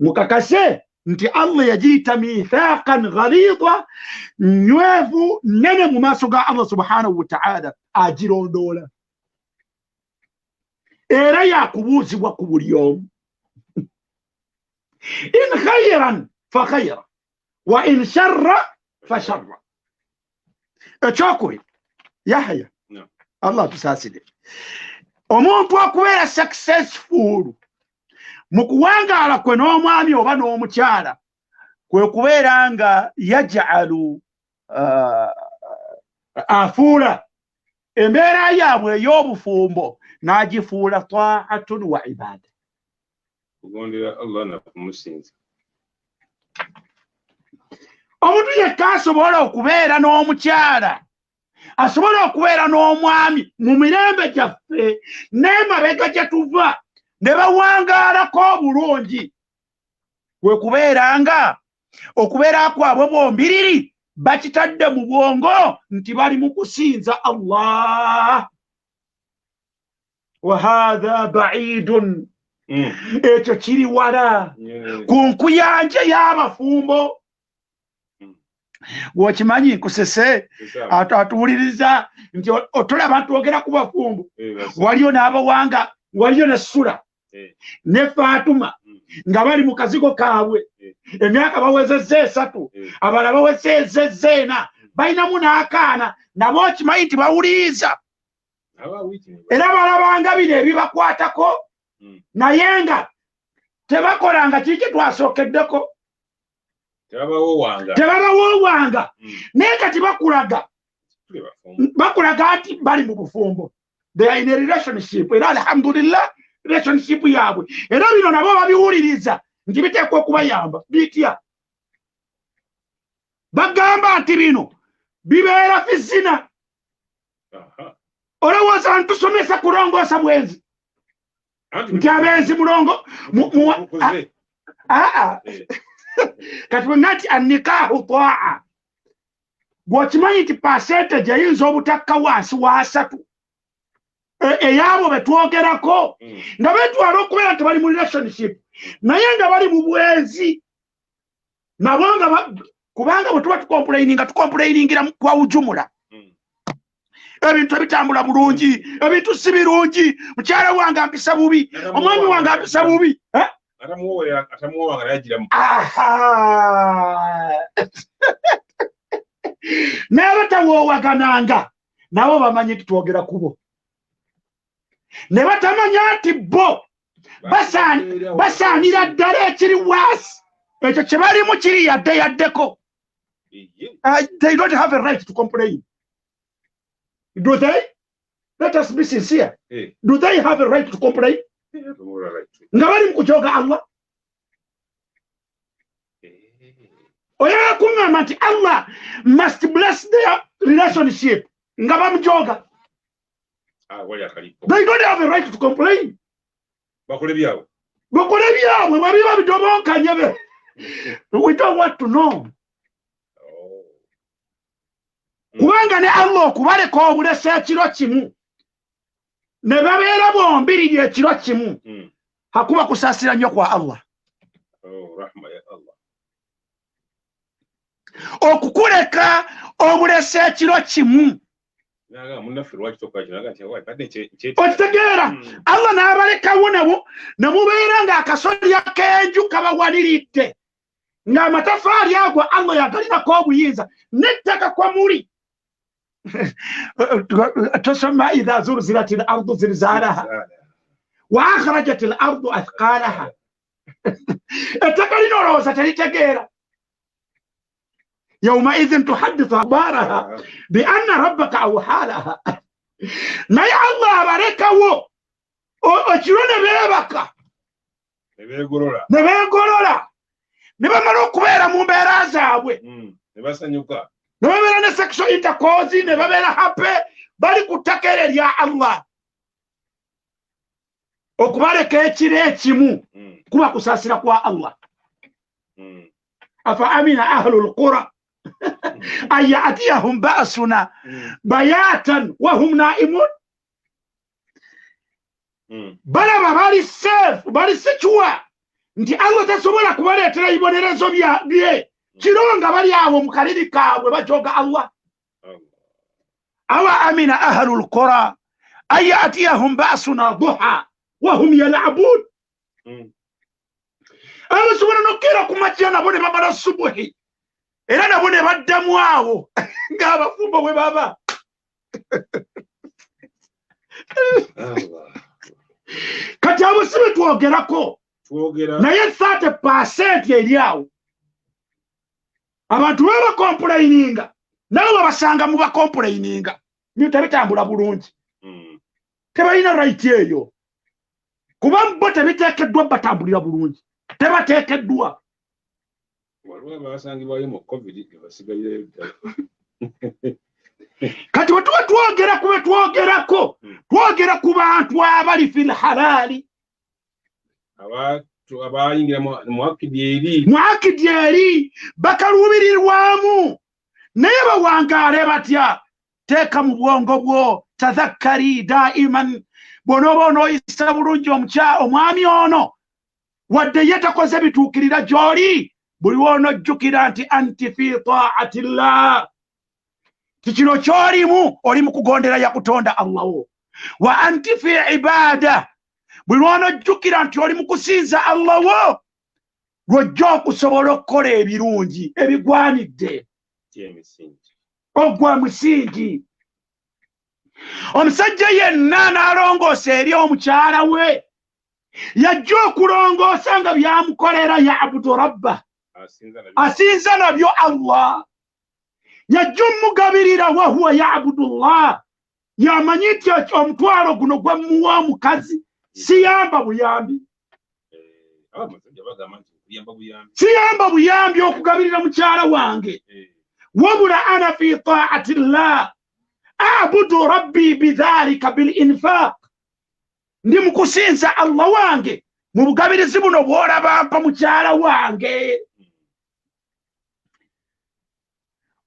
Mukakase nti Allah yagiyita mithaqan ghalidha, nywevu nnene mu maaso ga Allah subhanahu wa ta'ala, agirondoola. Era yakubuuzibwa ku buli omu. In khayran fa khayra wa in sharra fa sharra. Ekyokubiri, Yahya, Allah tusaasire. Omuntu okubeera successful mu kuwangaala kwe n'omwami oba n'omukyala kwe kubeera nga yaj'alu afuula embeera yaabwe ey'obufumbo n'agifuula ta'atun wa ibada. Kugondera Allah na kumusinza. Omuntu yekka asobola okubeera n'omukyala, asobola okubeera n'omwami mu mirembe gyaffe n'emabega gye tuva ne bawangaalako obulungi kwe kubeera nga okubeera kwabwe bombiriri bakitadde mu bwongo nti bali mu kusinza Allah. Wa hadha ba'idun, ekyo kiri wala ku nkuyanja y'abafumbo. Wokimanyi nkusese atuwuliriza nti otulaba twogera ku bafumbo, waliyo n'abawanga, waliyo ne Sula ne Fatuma nga bali mu kazigo kaabwe, emyaka bawezezza 3, abalala bawezezza 4, balinamu n'akaana, nabo okimanyi nti bawuliriza era balabanga bino ebibakwatako, naye nga tebakolanga kiki kye twasookeddeko, tebabawoowanga. Naye kati bakulaga nti bali mu bufumbo, they are in a relationship, era alhamdulillah relationship yaabwe, era bino nabo babiwuliriza nti biteekwa okubayamba. Bitya? Bagamba nti bino bibeera fizina. Olowooza ntusomesa kulongoosa bwenzi nti abenzi mulongo kati bwe nati annikahu taa, bw'okimanyi nti percentage eyinza obutakka wansi wa 3 ey'abo be twogerako nga beetwala okubeera nti bali mu relationship naye nga bali mu bwenzi, nabo nga kubanga bwe tuba tukomplaininga tukomplainingira kwa ujumula. Ebintu ebitambula bulungi, ebintu si birungi, mukyala wange ampisa bubi, omwami wange ampisa bubi. N'abatawoowagananga nabo bamanyi nti twogera kubo, ne batamanya nti bo basaanira ddala ekiri waasi, ekyo kye balimu kiri yadde yaddeko. They don't have a right to complain. Do they? Let us be sincere. Do they have a right to complain? Nga bali mu kujooga Allah. Oyagala kuŋŋamba nti Allah must bless their relationship nga bamujooga. They don't have a right to complain. Bakole byabwe. Bakole byabwe babiba bidobonkanye be. We don't want to know. Kubanga ne Allah okubaleka obulesa ekiro kimu ne babeera bombiriri ekiro kimu, hakuba kusaasira nnyo kwa Allah. Rahma ya Allah. Okukuleka obulesa ekiro kimu, okitegeera Allah n'abalekawo nabo ne mubeera ng'akasolya k'enju kabawaniridde, ng'amatafaali ago Allah yagalinako obuyinza n'ettaka kwa muli. Tusoma idha zulzilat al-ardu zilzalaha wa akhrajat al-ardu athqalaha. Ettaka lino olowooza teritegeera. Yawmaidhin tuhaddithu akhbaraha bi anna rabbaka awha laha. Naye Allah abalekawo ekiro ne beebaka ne beegolola. Ne bamala okubeera mu mbeera zaabwe, ne basanyuka, ne babeera ne sexual intercourse, ne babeera happy, bali ku ttaka eryo erya Allah. Okubaleka ekiro ekimu kuba kusaasira kwa Allah. Afa amina ahlu lqura an yatiyahum ba'suna bayatan wahum naimun. Balaba bali safe, bali secure nti Allah tasobola kubaleetera bibonerezo bye kiro nga bali awo mu kaliri kaabwe bajoga Allah. Awa amina ahlu lqura an yatiyahum ba'suna duha wahum yalabun. Abasobola n'okkeera ku makya nabo ne bamala subuhi, era nabo ne baddamu awo ng'abafumbo bwe baba. Kati abo si be twogerako, naye 30% eri awo abantu baba bakompuleyininga, nabo babasanga mu bakompuleyininga, bintu tebitambula bulungi. Tebalina right eyo, kuba bo tebiteekeddwa batambulira bulungi, tebateekeddwa. Waliwo abasangibwayo mu COVID nga basigalirayo ddala. Kati bwe tuba twogera ku be twogerako, twogera ku bantu abali fil halaali, abayingira mu akidi eri, mu akidi eri bakaluubirirwamu, naye bawangaale batya? Teeka mu bwongo bwo tadhakkari daiman, bw'onooba onooyisa bulungi omwami ono, wadde ye takoze bituukirira gy'oli, buli w'onojjukira nti anti fi taati llah, ti kino ky'olimu oli mu kugondera yakutonda Allah wo, wa anti fi ibada, buli lw'onojjukira nti oli mu kusinza Allah wo, lw'ojja okusobola okukola ebirungi ebigwanidde ogwa musingi. Omusajja yenna n'alongoosa eri omukyala we, yajja okulongoosa nga byamukolera yabudu rabba, asinza nabyo Allah. Yajja omugabirira wahuwa yabudu llah, yamanyi nti omutwalo guno gwe mmuwa omukazi siyamba buyambi, siyamba buyambi okugabirira mukyala wange, wabula ana fi taati llah abudu rabbi bidhalika bilinfaq, ndi mu kusinza Allah wange mu bugabirizi buno bw'olaba mpa mukyala wange.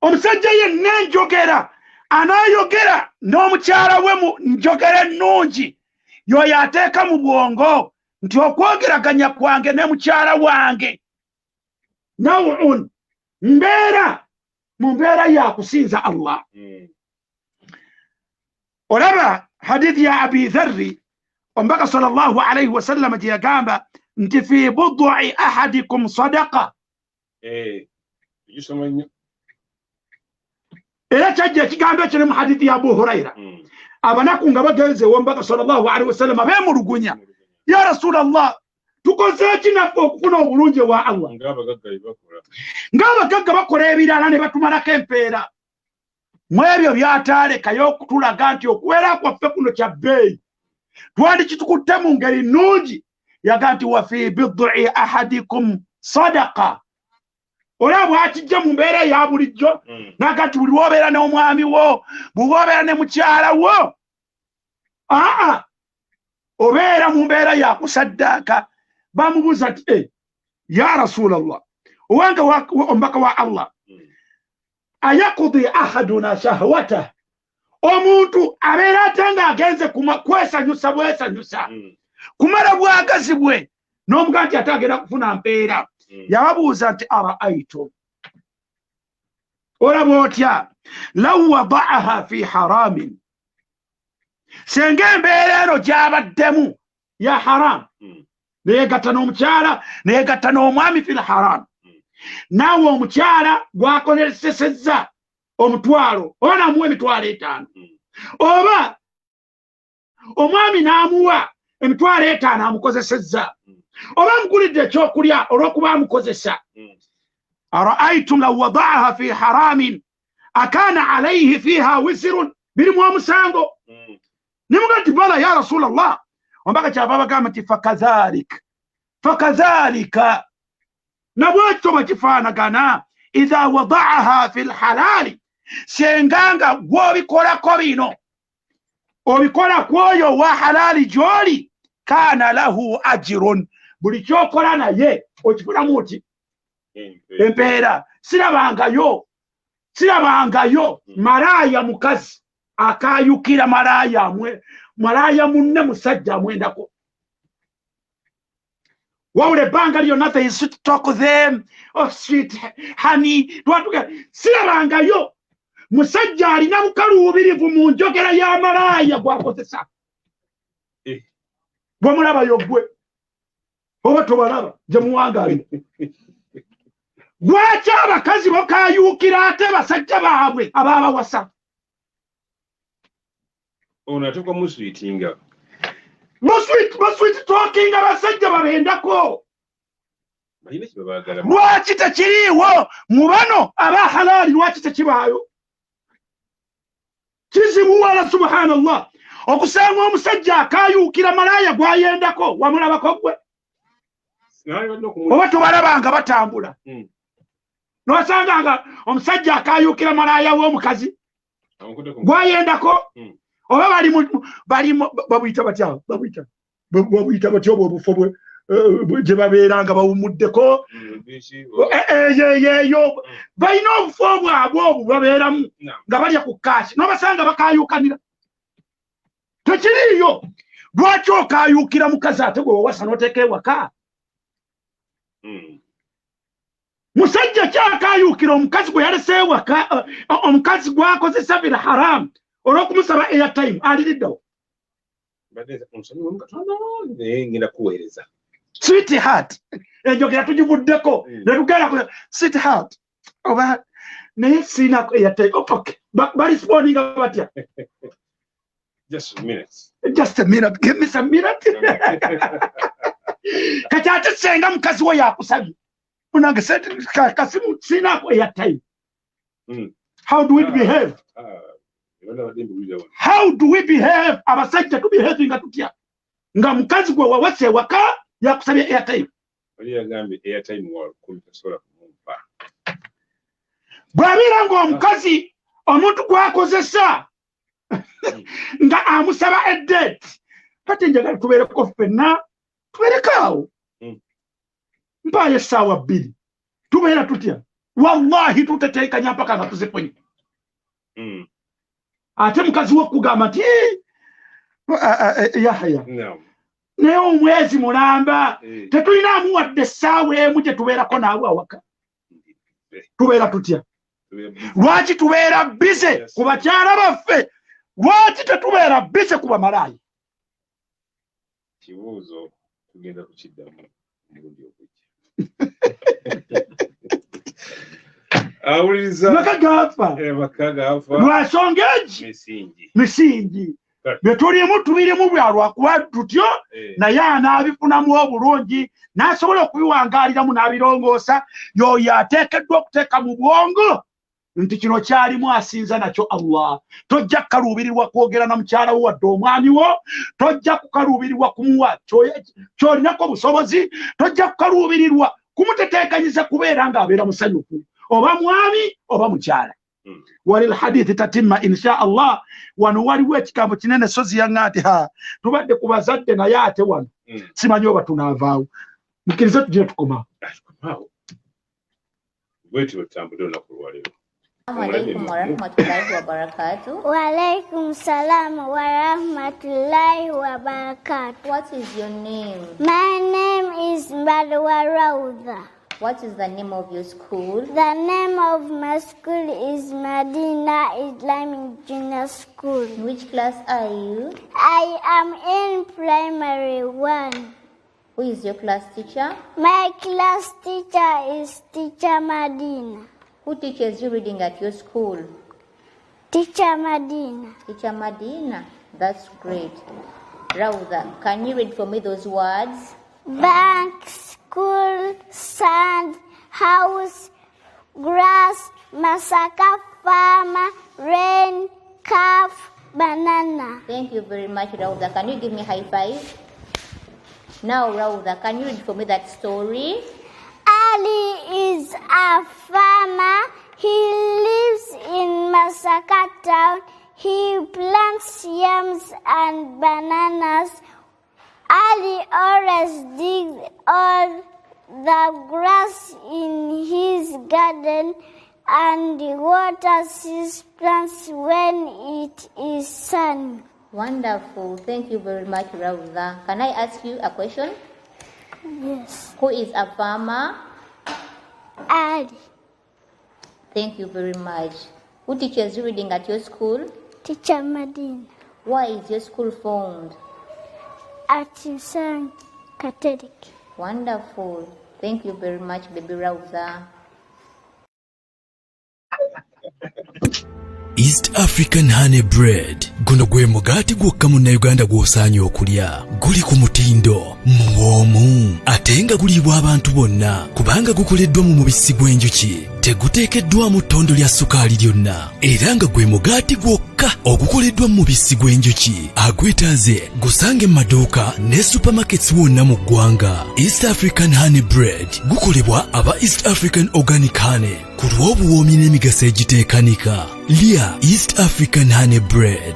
Omusajja yenna enjogera anaayogera n'omukyala we mu njogera ennungi, y'oyo ateeka mu bwongo nti okwogeraganya kwange ne mukyala wange nawun, mbeera mu mbeera ya kusinza Allah. Olaba hadithi ya Abi Dharri, omubaka sallallahu alaihi wasallam gye yagamba nti fi budui ahadikum sadaqa. Era kyajja ekigambo ekyo ne mu hadithi ya Abu Huraira. Abanaku nga bagenze ew'omubaka sallallahu alaihi wasallam beemulugunya, ya Rasulallah, tukoze ki naffe okufuna obulungi ewa Allah? Ng'abagagga bakola ebirala ne batumalako empeera. Mu ebyo byataalekayo okutulaga nti okubeera kwaffe kuno kya bbeeyi, twandikitukutte mu ngeri nnungi. Yaga nti wa fi bidui ahadikum sadaqa. Olaba bw'akijja mu mbeera eya bulijjo, naga nti buli lw'obeera n'omwami wo, buli lw'obeera ne mukyala wo, aa obeera mu mbeera ya kusaddaaka. Bamubuuza nti ya Rasulallah, owange omubaka wa Allah, ayakudi ahaduna shahwata, omuntu abeera ate ng'agenze kwesanyusa bwesanyusa, kumala bwagazi bwe, n'omuga nti ate agenda kufuna mpeera. Yababuuza nti araaitum, olaba otya law wadaaha fi haramin, senga embeera eno gy'abaddemu ya haramu, neyegatta n'omukyala neyegatta n'omwami fil haram, naawe omukyala gwakozesezza omutwalo oba n'amuwa emitwalo 5, oba omwami n'amuwa emitwalo 5 amukozesezza, oba amugulidde ekyokulya olw'okuba amukozesa. Araaitum law wadaaha fi haramin akana alaihi fiha wizirun, birimu omusango. Nimuga nti bala ya Rasulallah, omubaka kyava abagamba nti fakadhalika, fakadhalika, Nabwekyo bwe kifaanagana idha wadaaha fi lhalaali, senga nga gwobikolako bino obikola ku oyo owa halaali gy'oli, kaana lahu ajirun, buli kyokola naye okifunamu oti empeera. Sirabangayo sirabangayo malaaya mukazi akayukira malaaya mwe malaaya munne musajja amwendako, wabula ebbanga lyonna they sweet talk them, oh sweet honey. Sirabangayo musajja alina bukaluubirivu mu njogera ya malaaya gwakozesa. Bwemulabayo gwe oba tobalaba gye muwangalira. Lwaki abakazi bakayuukira ate basajja baabwe abaabawasa? Ono atuuka muswitinga baswiti talking, abasajja babendako. Lwaki tekiriiwo mu bano aba halaali? Lwaki tekibaayo? Kizibuwala subhanallah okusanga omusajja akayuukira malaaya gwayendako. Wamulabako gwe oba tobalaba nga batambula? Nosanga nga omusajja akayuukira malaaya w'omukazi gwayendako, oba bali babuyita batya, babuyita batya obwo obufo bwe gye babeera nga bawumuddeko eyo? Balina obufo bwabwe obwo babeeramu nga balya ku kaasi, nobasanga bakayuukanira. Tekiriiyo. Lwaki okayuukira mukazi ate gwe wawasa n'oteeka ewaka? Musajja kyakayuukira omukazi gwe yalese ewaka, omukazi gwakozesa bil haramu olw'okumusaba airtime, aliriddawo? Sweet heart, enjogera tugivuddeko netugenda sweet heart oba naye siinako airtime. Okay, barespondinga batya? Just a minute. Just a minute, give me some minute. Kati ate senga mukazi wo yakusabye, unange kasimu siinako airtime, how do we behave? How do we behave? Abasajja tubehavinga tutya nga mukazi gwe wawasa ewaka yakusabye airtime? Bw'abeera ng'omukazi omuntu gwakozesa nga amusaba edate, kati njagala tubeereko ffenna, tubeereko awo, mpaayo essaawa 2, tubeera tutya? Wallahi tuteteekanya mpaka nga tuzifunye. Ate mukazi we kugamba nti Yahaya, naye omwezi mulamba tetulinamu wadde essaawa emu gye tubeerako naawe awaka. Tubeera tutya? Lwaki tubeera bize ku bakyala baffe? Lwaki tetubeera bize ku bamalaaya? Kibuuzo tugenda kukiddamu omulundi ogujja. Maka gafa lwasonga egi misingi byetulimu tubirimu bwalwakuba tutyo, naye anaabifunamu obulungi n'asobola okubiwangaaliramu n'abirongoosa y'oyo ateekeddwa okuteeka mu bwongo nti kino kyalimu asinza nakyo Allah. Tojja kukaluubirirwa kwogera na mukyala wo wadde omwami wo, tojja kukaluubirirwa kumuwa ky'olinako busobozi, tojja kukaluubirirwa kumuteteekanyiza kubeera ng'abeera musanyufu, oba mwami oba mukyala. Walil hadithi tatimma insha Allah. Wano waliwo ekigambo kinene sozi yaŋŋa nti ha tubadde ku bazadde, naye ate wano simanyi oba tunaavaawo. Mukkirize tugire tukomaawo. Bwetyo tutambudde olunaku olwaleero. Alaikum warahmatullahi wabarakatuh. Wa alaikum salam wa rahmatullahi wa barakatuh. What is your name? My name is Marwa Raudha. What is the name of your school? The name of my school is Madina Islamic Junior School. In which class are you? I am in primary 1. Who is your class teacher? My class teacher is Teacher Madina. Who teaches you reading at your school? Teacher Madina. Teacher Madina. That's great. Raudha, can you read for me those words? Bank, school, sand, house, grass, masaka, farmer, rain, calf, banana. Thank you very much, Raudha. Can you give me high five? Now, Raudha, can you read for me that story? Ali is a farmer. He lives in Masaka town. He plants yams and bananas. Ali always digs all the grass in his garden and waters his plants when it is sunny. Wonderful. Thank you very much, Rauda. Can I ask you a question? Yes. Who is a farmer? Ali. Thank you very much. Who teaches you reading at your school? Teacher Madina. Where is your school found? At Nsangi Catholic. Wonderful. Thank you very much, baby Rauda. East African Honey Bread guno gwe mugaati gwokka munnayuganda gw'osaanye okulya guli ku mutindo muwoomu ate nga guliibwa abantu bonna kubanga gukoleddwa mu mubisi gw'enjuki teguteekeddwamu ttondo lya sukaali lyonna era nga gwe mugaati gwokka ogukoleddwa mu mubisi gw'enjuki agwetaaze gusange mu maduuka ne supermarkets wonna mu ggwanga. East African Honey Bread gukolebwa aba East African Organic Honey ku lw'obuwoomi n'emigaso egiteekanika. Lya East African Honey Bread.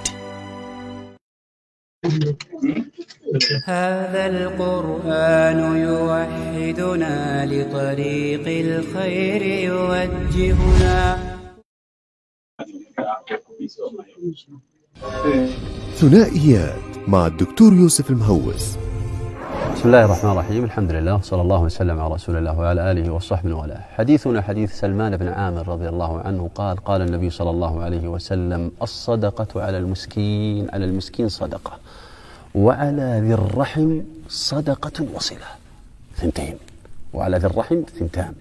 هذا القرآن يوحدنا لطريق الخير يوجهنا ثنائيات مع الدكتور يوسف المهوس. بسم الله الرحمن الرحيم، الحمد لله صلى الله وسلم على رسول الله وعلى آله وصحبه والاه. حديثنا حديث سلمان بن عامر رضي الله عنه قال: قال النبي صلى الله عليه وسلم: الصدقة على المسكين، على المسكين صدقة، وعلى ذي الرحم صدقة وصلة. ثنتين، وعلى ذي الرحم ثنتان،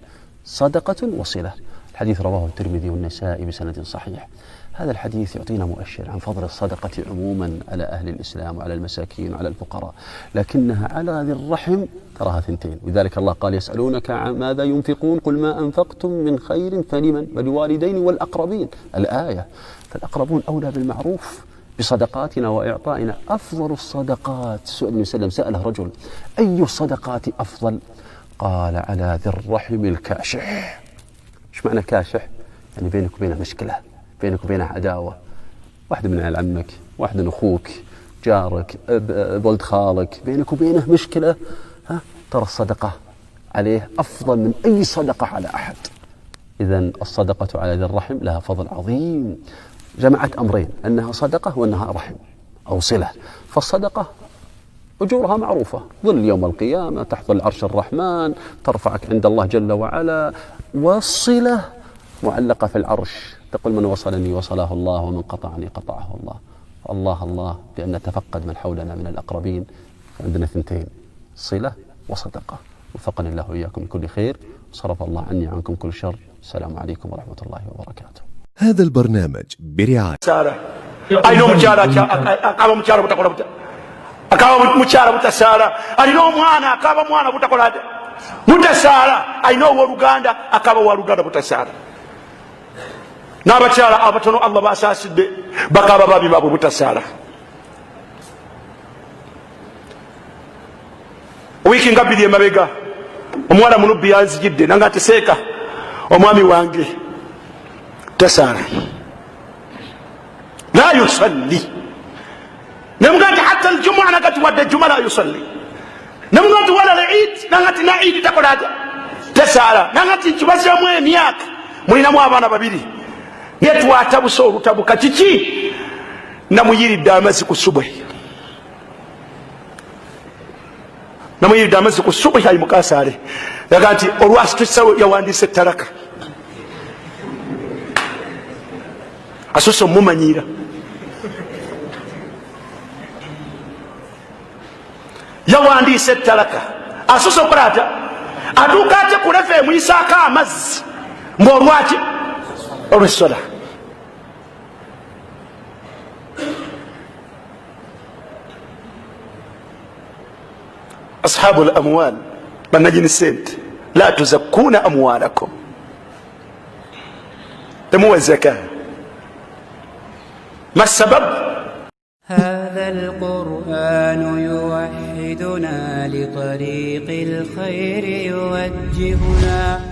صدقة وصلة. الحديث رواه الترمذي والنسائي بسند صحيح. هذا الحديث يعطينا مؤشر عن فضل الصدقة عموما على أهل الإسلام وعلى المساكين وعلى الفقراء، لكنها على ذي الرحم تراها ثنتين. لذلك الله قال: يسألونك عن ماذا ينفقون قل ما أنفقتم من خير فلمن ولوالدين والأقربين، الآية. فالأقربون أولى بالمعروف بصدقاتنا وإعطائنا. أفضل الصدقات، سئل النبي صلى الله عليه وسلم، سأله رجل: أي الصدقات أفضل؟ قال: على ذي الرحم الكاشح. إيش معنى كاشح؟ يعني بينك وبينه مشكلة، بينك وبينه عداوة، واحد من عيال عمك، واحد من أخوك، جارك، ولد خالك، بينك وبينه مشكلة، ها، ترى الصدقة عليه أفضل من أي صدقة على أحد. إذن الصدقة على ذي الرحم لها فضل عظيم، جمعت أمرين: أنها صدقة وأنها رحم أو صلة. فالصدقة أجورها معروفة، ظل يوم القيامة، تحت ظل عرش الرحمن، ترفعك عند الله جل وعلا. والصلة معلقة في العرش، تقول: من وصلني وصله الله، ومن قطعني قطعه الله. الله الله بأن نتفقد من حولنا من الأقربين. عندنا ثنتين، صلة وصدقة. وفقني الله وإياكم لكل خير، وصرف الله عني عنكم كل شر. السلام عليكم ورحمة الله وبركاته. هذا البرنامج برعاية Saala alina omukyala akaba mukyala butakola buta akaba mukyala butasaala, alina omwana akaba mwana butakola ata butasaala, alina owoluganda akaba owoluganda butasaala. N'abakyala abatono Allah basaasidde bakaba babi baabwe butasaala. Wiiki nga 2 emabega omuwala munubbi yanzijidde nanga nti seeka omwami wange tasaala, la yusalli. Nemuga nti hatta aljumua, naga ti wadde juma la yusalli. Nemuga nti wala lid, nanga ti na idi takola atya tasaala. Nanga ti nkibazeemu emyaka, mulinamu abaana 2, naye twatabuse olutabuka kiki? Namuyiridde amazzi ku subuhi, namuyiridde amazzi ku subuhi ayimukasaale. Yaga nti olwasitusawo yawandiise ettalaka, asose omumanyira yawandiise ettalaka, asose okukola atya? Atuuka atya ku lefa emuyisaako amazzi ng'olwaki? Olwessola. Ashabu l amwal, bannanyini sente, la tuzakkuuna amwalakum, temuwa zaka. Ma sababu? هذا القرآن يوحدنا لطريق الخير يوجهنا.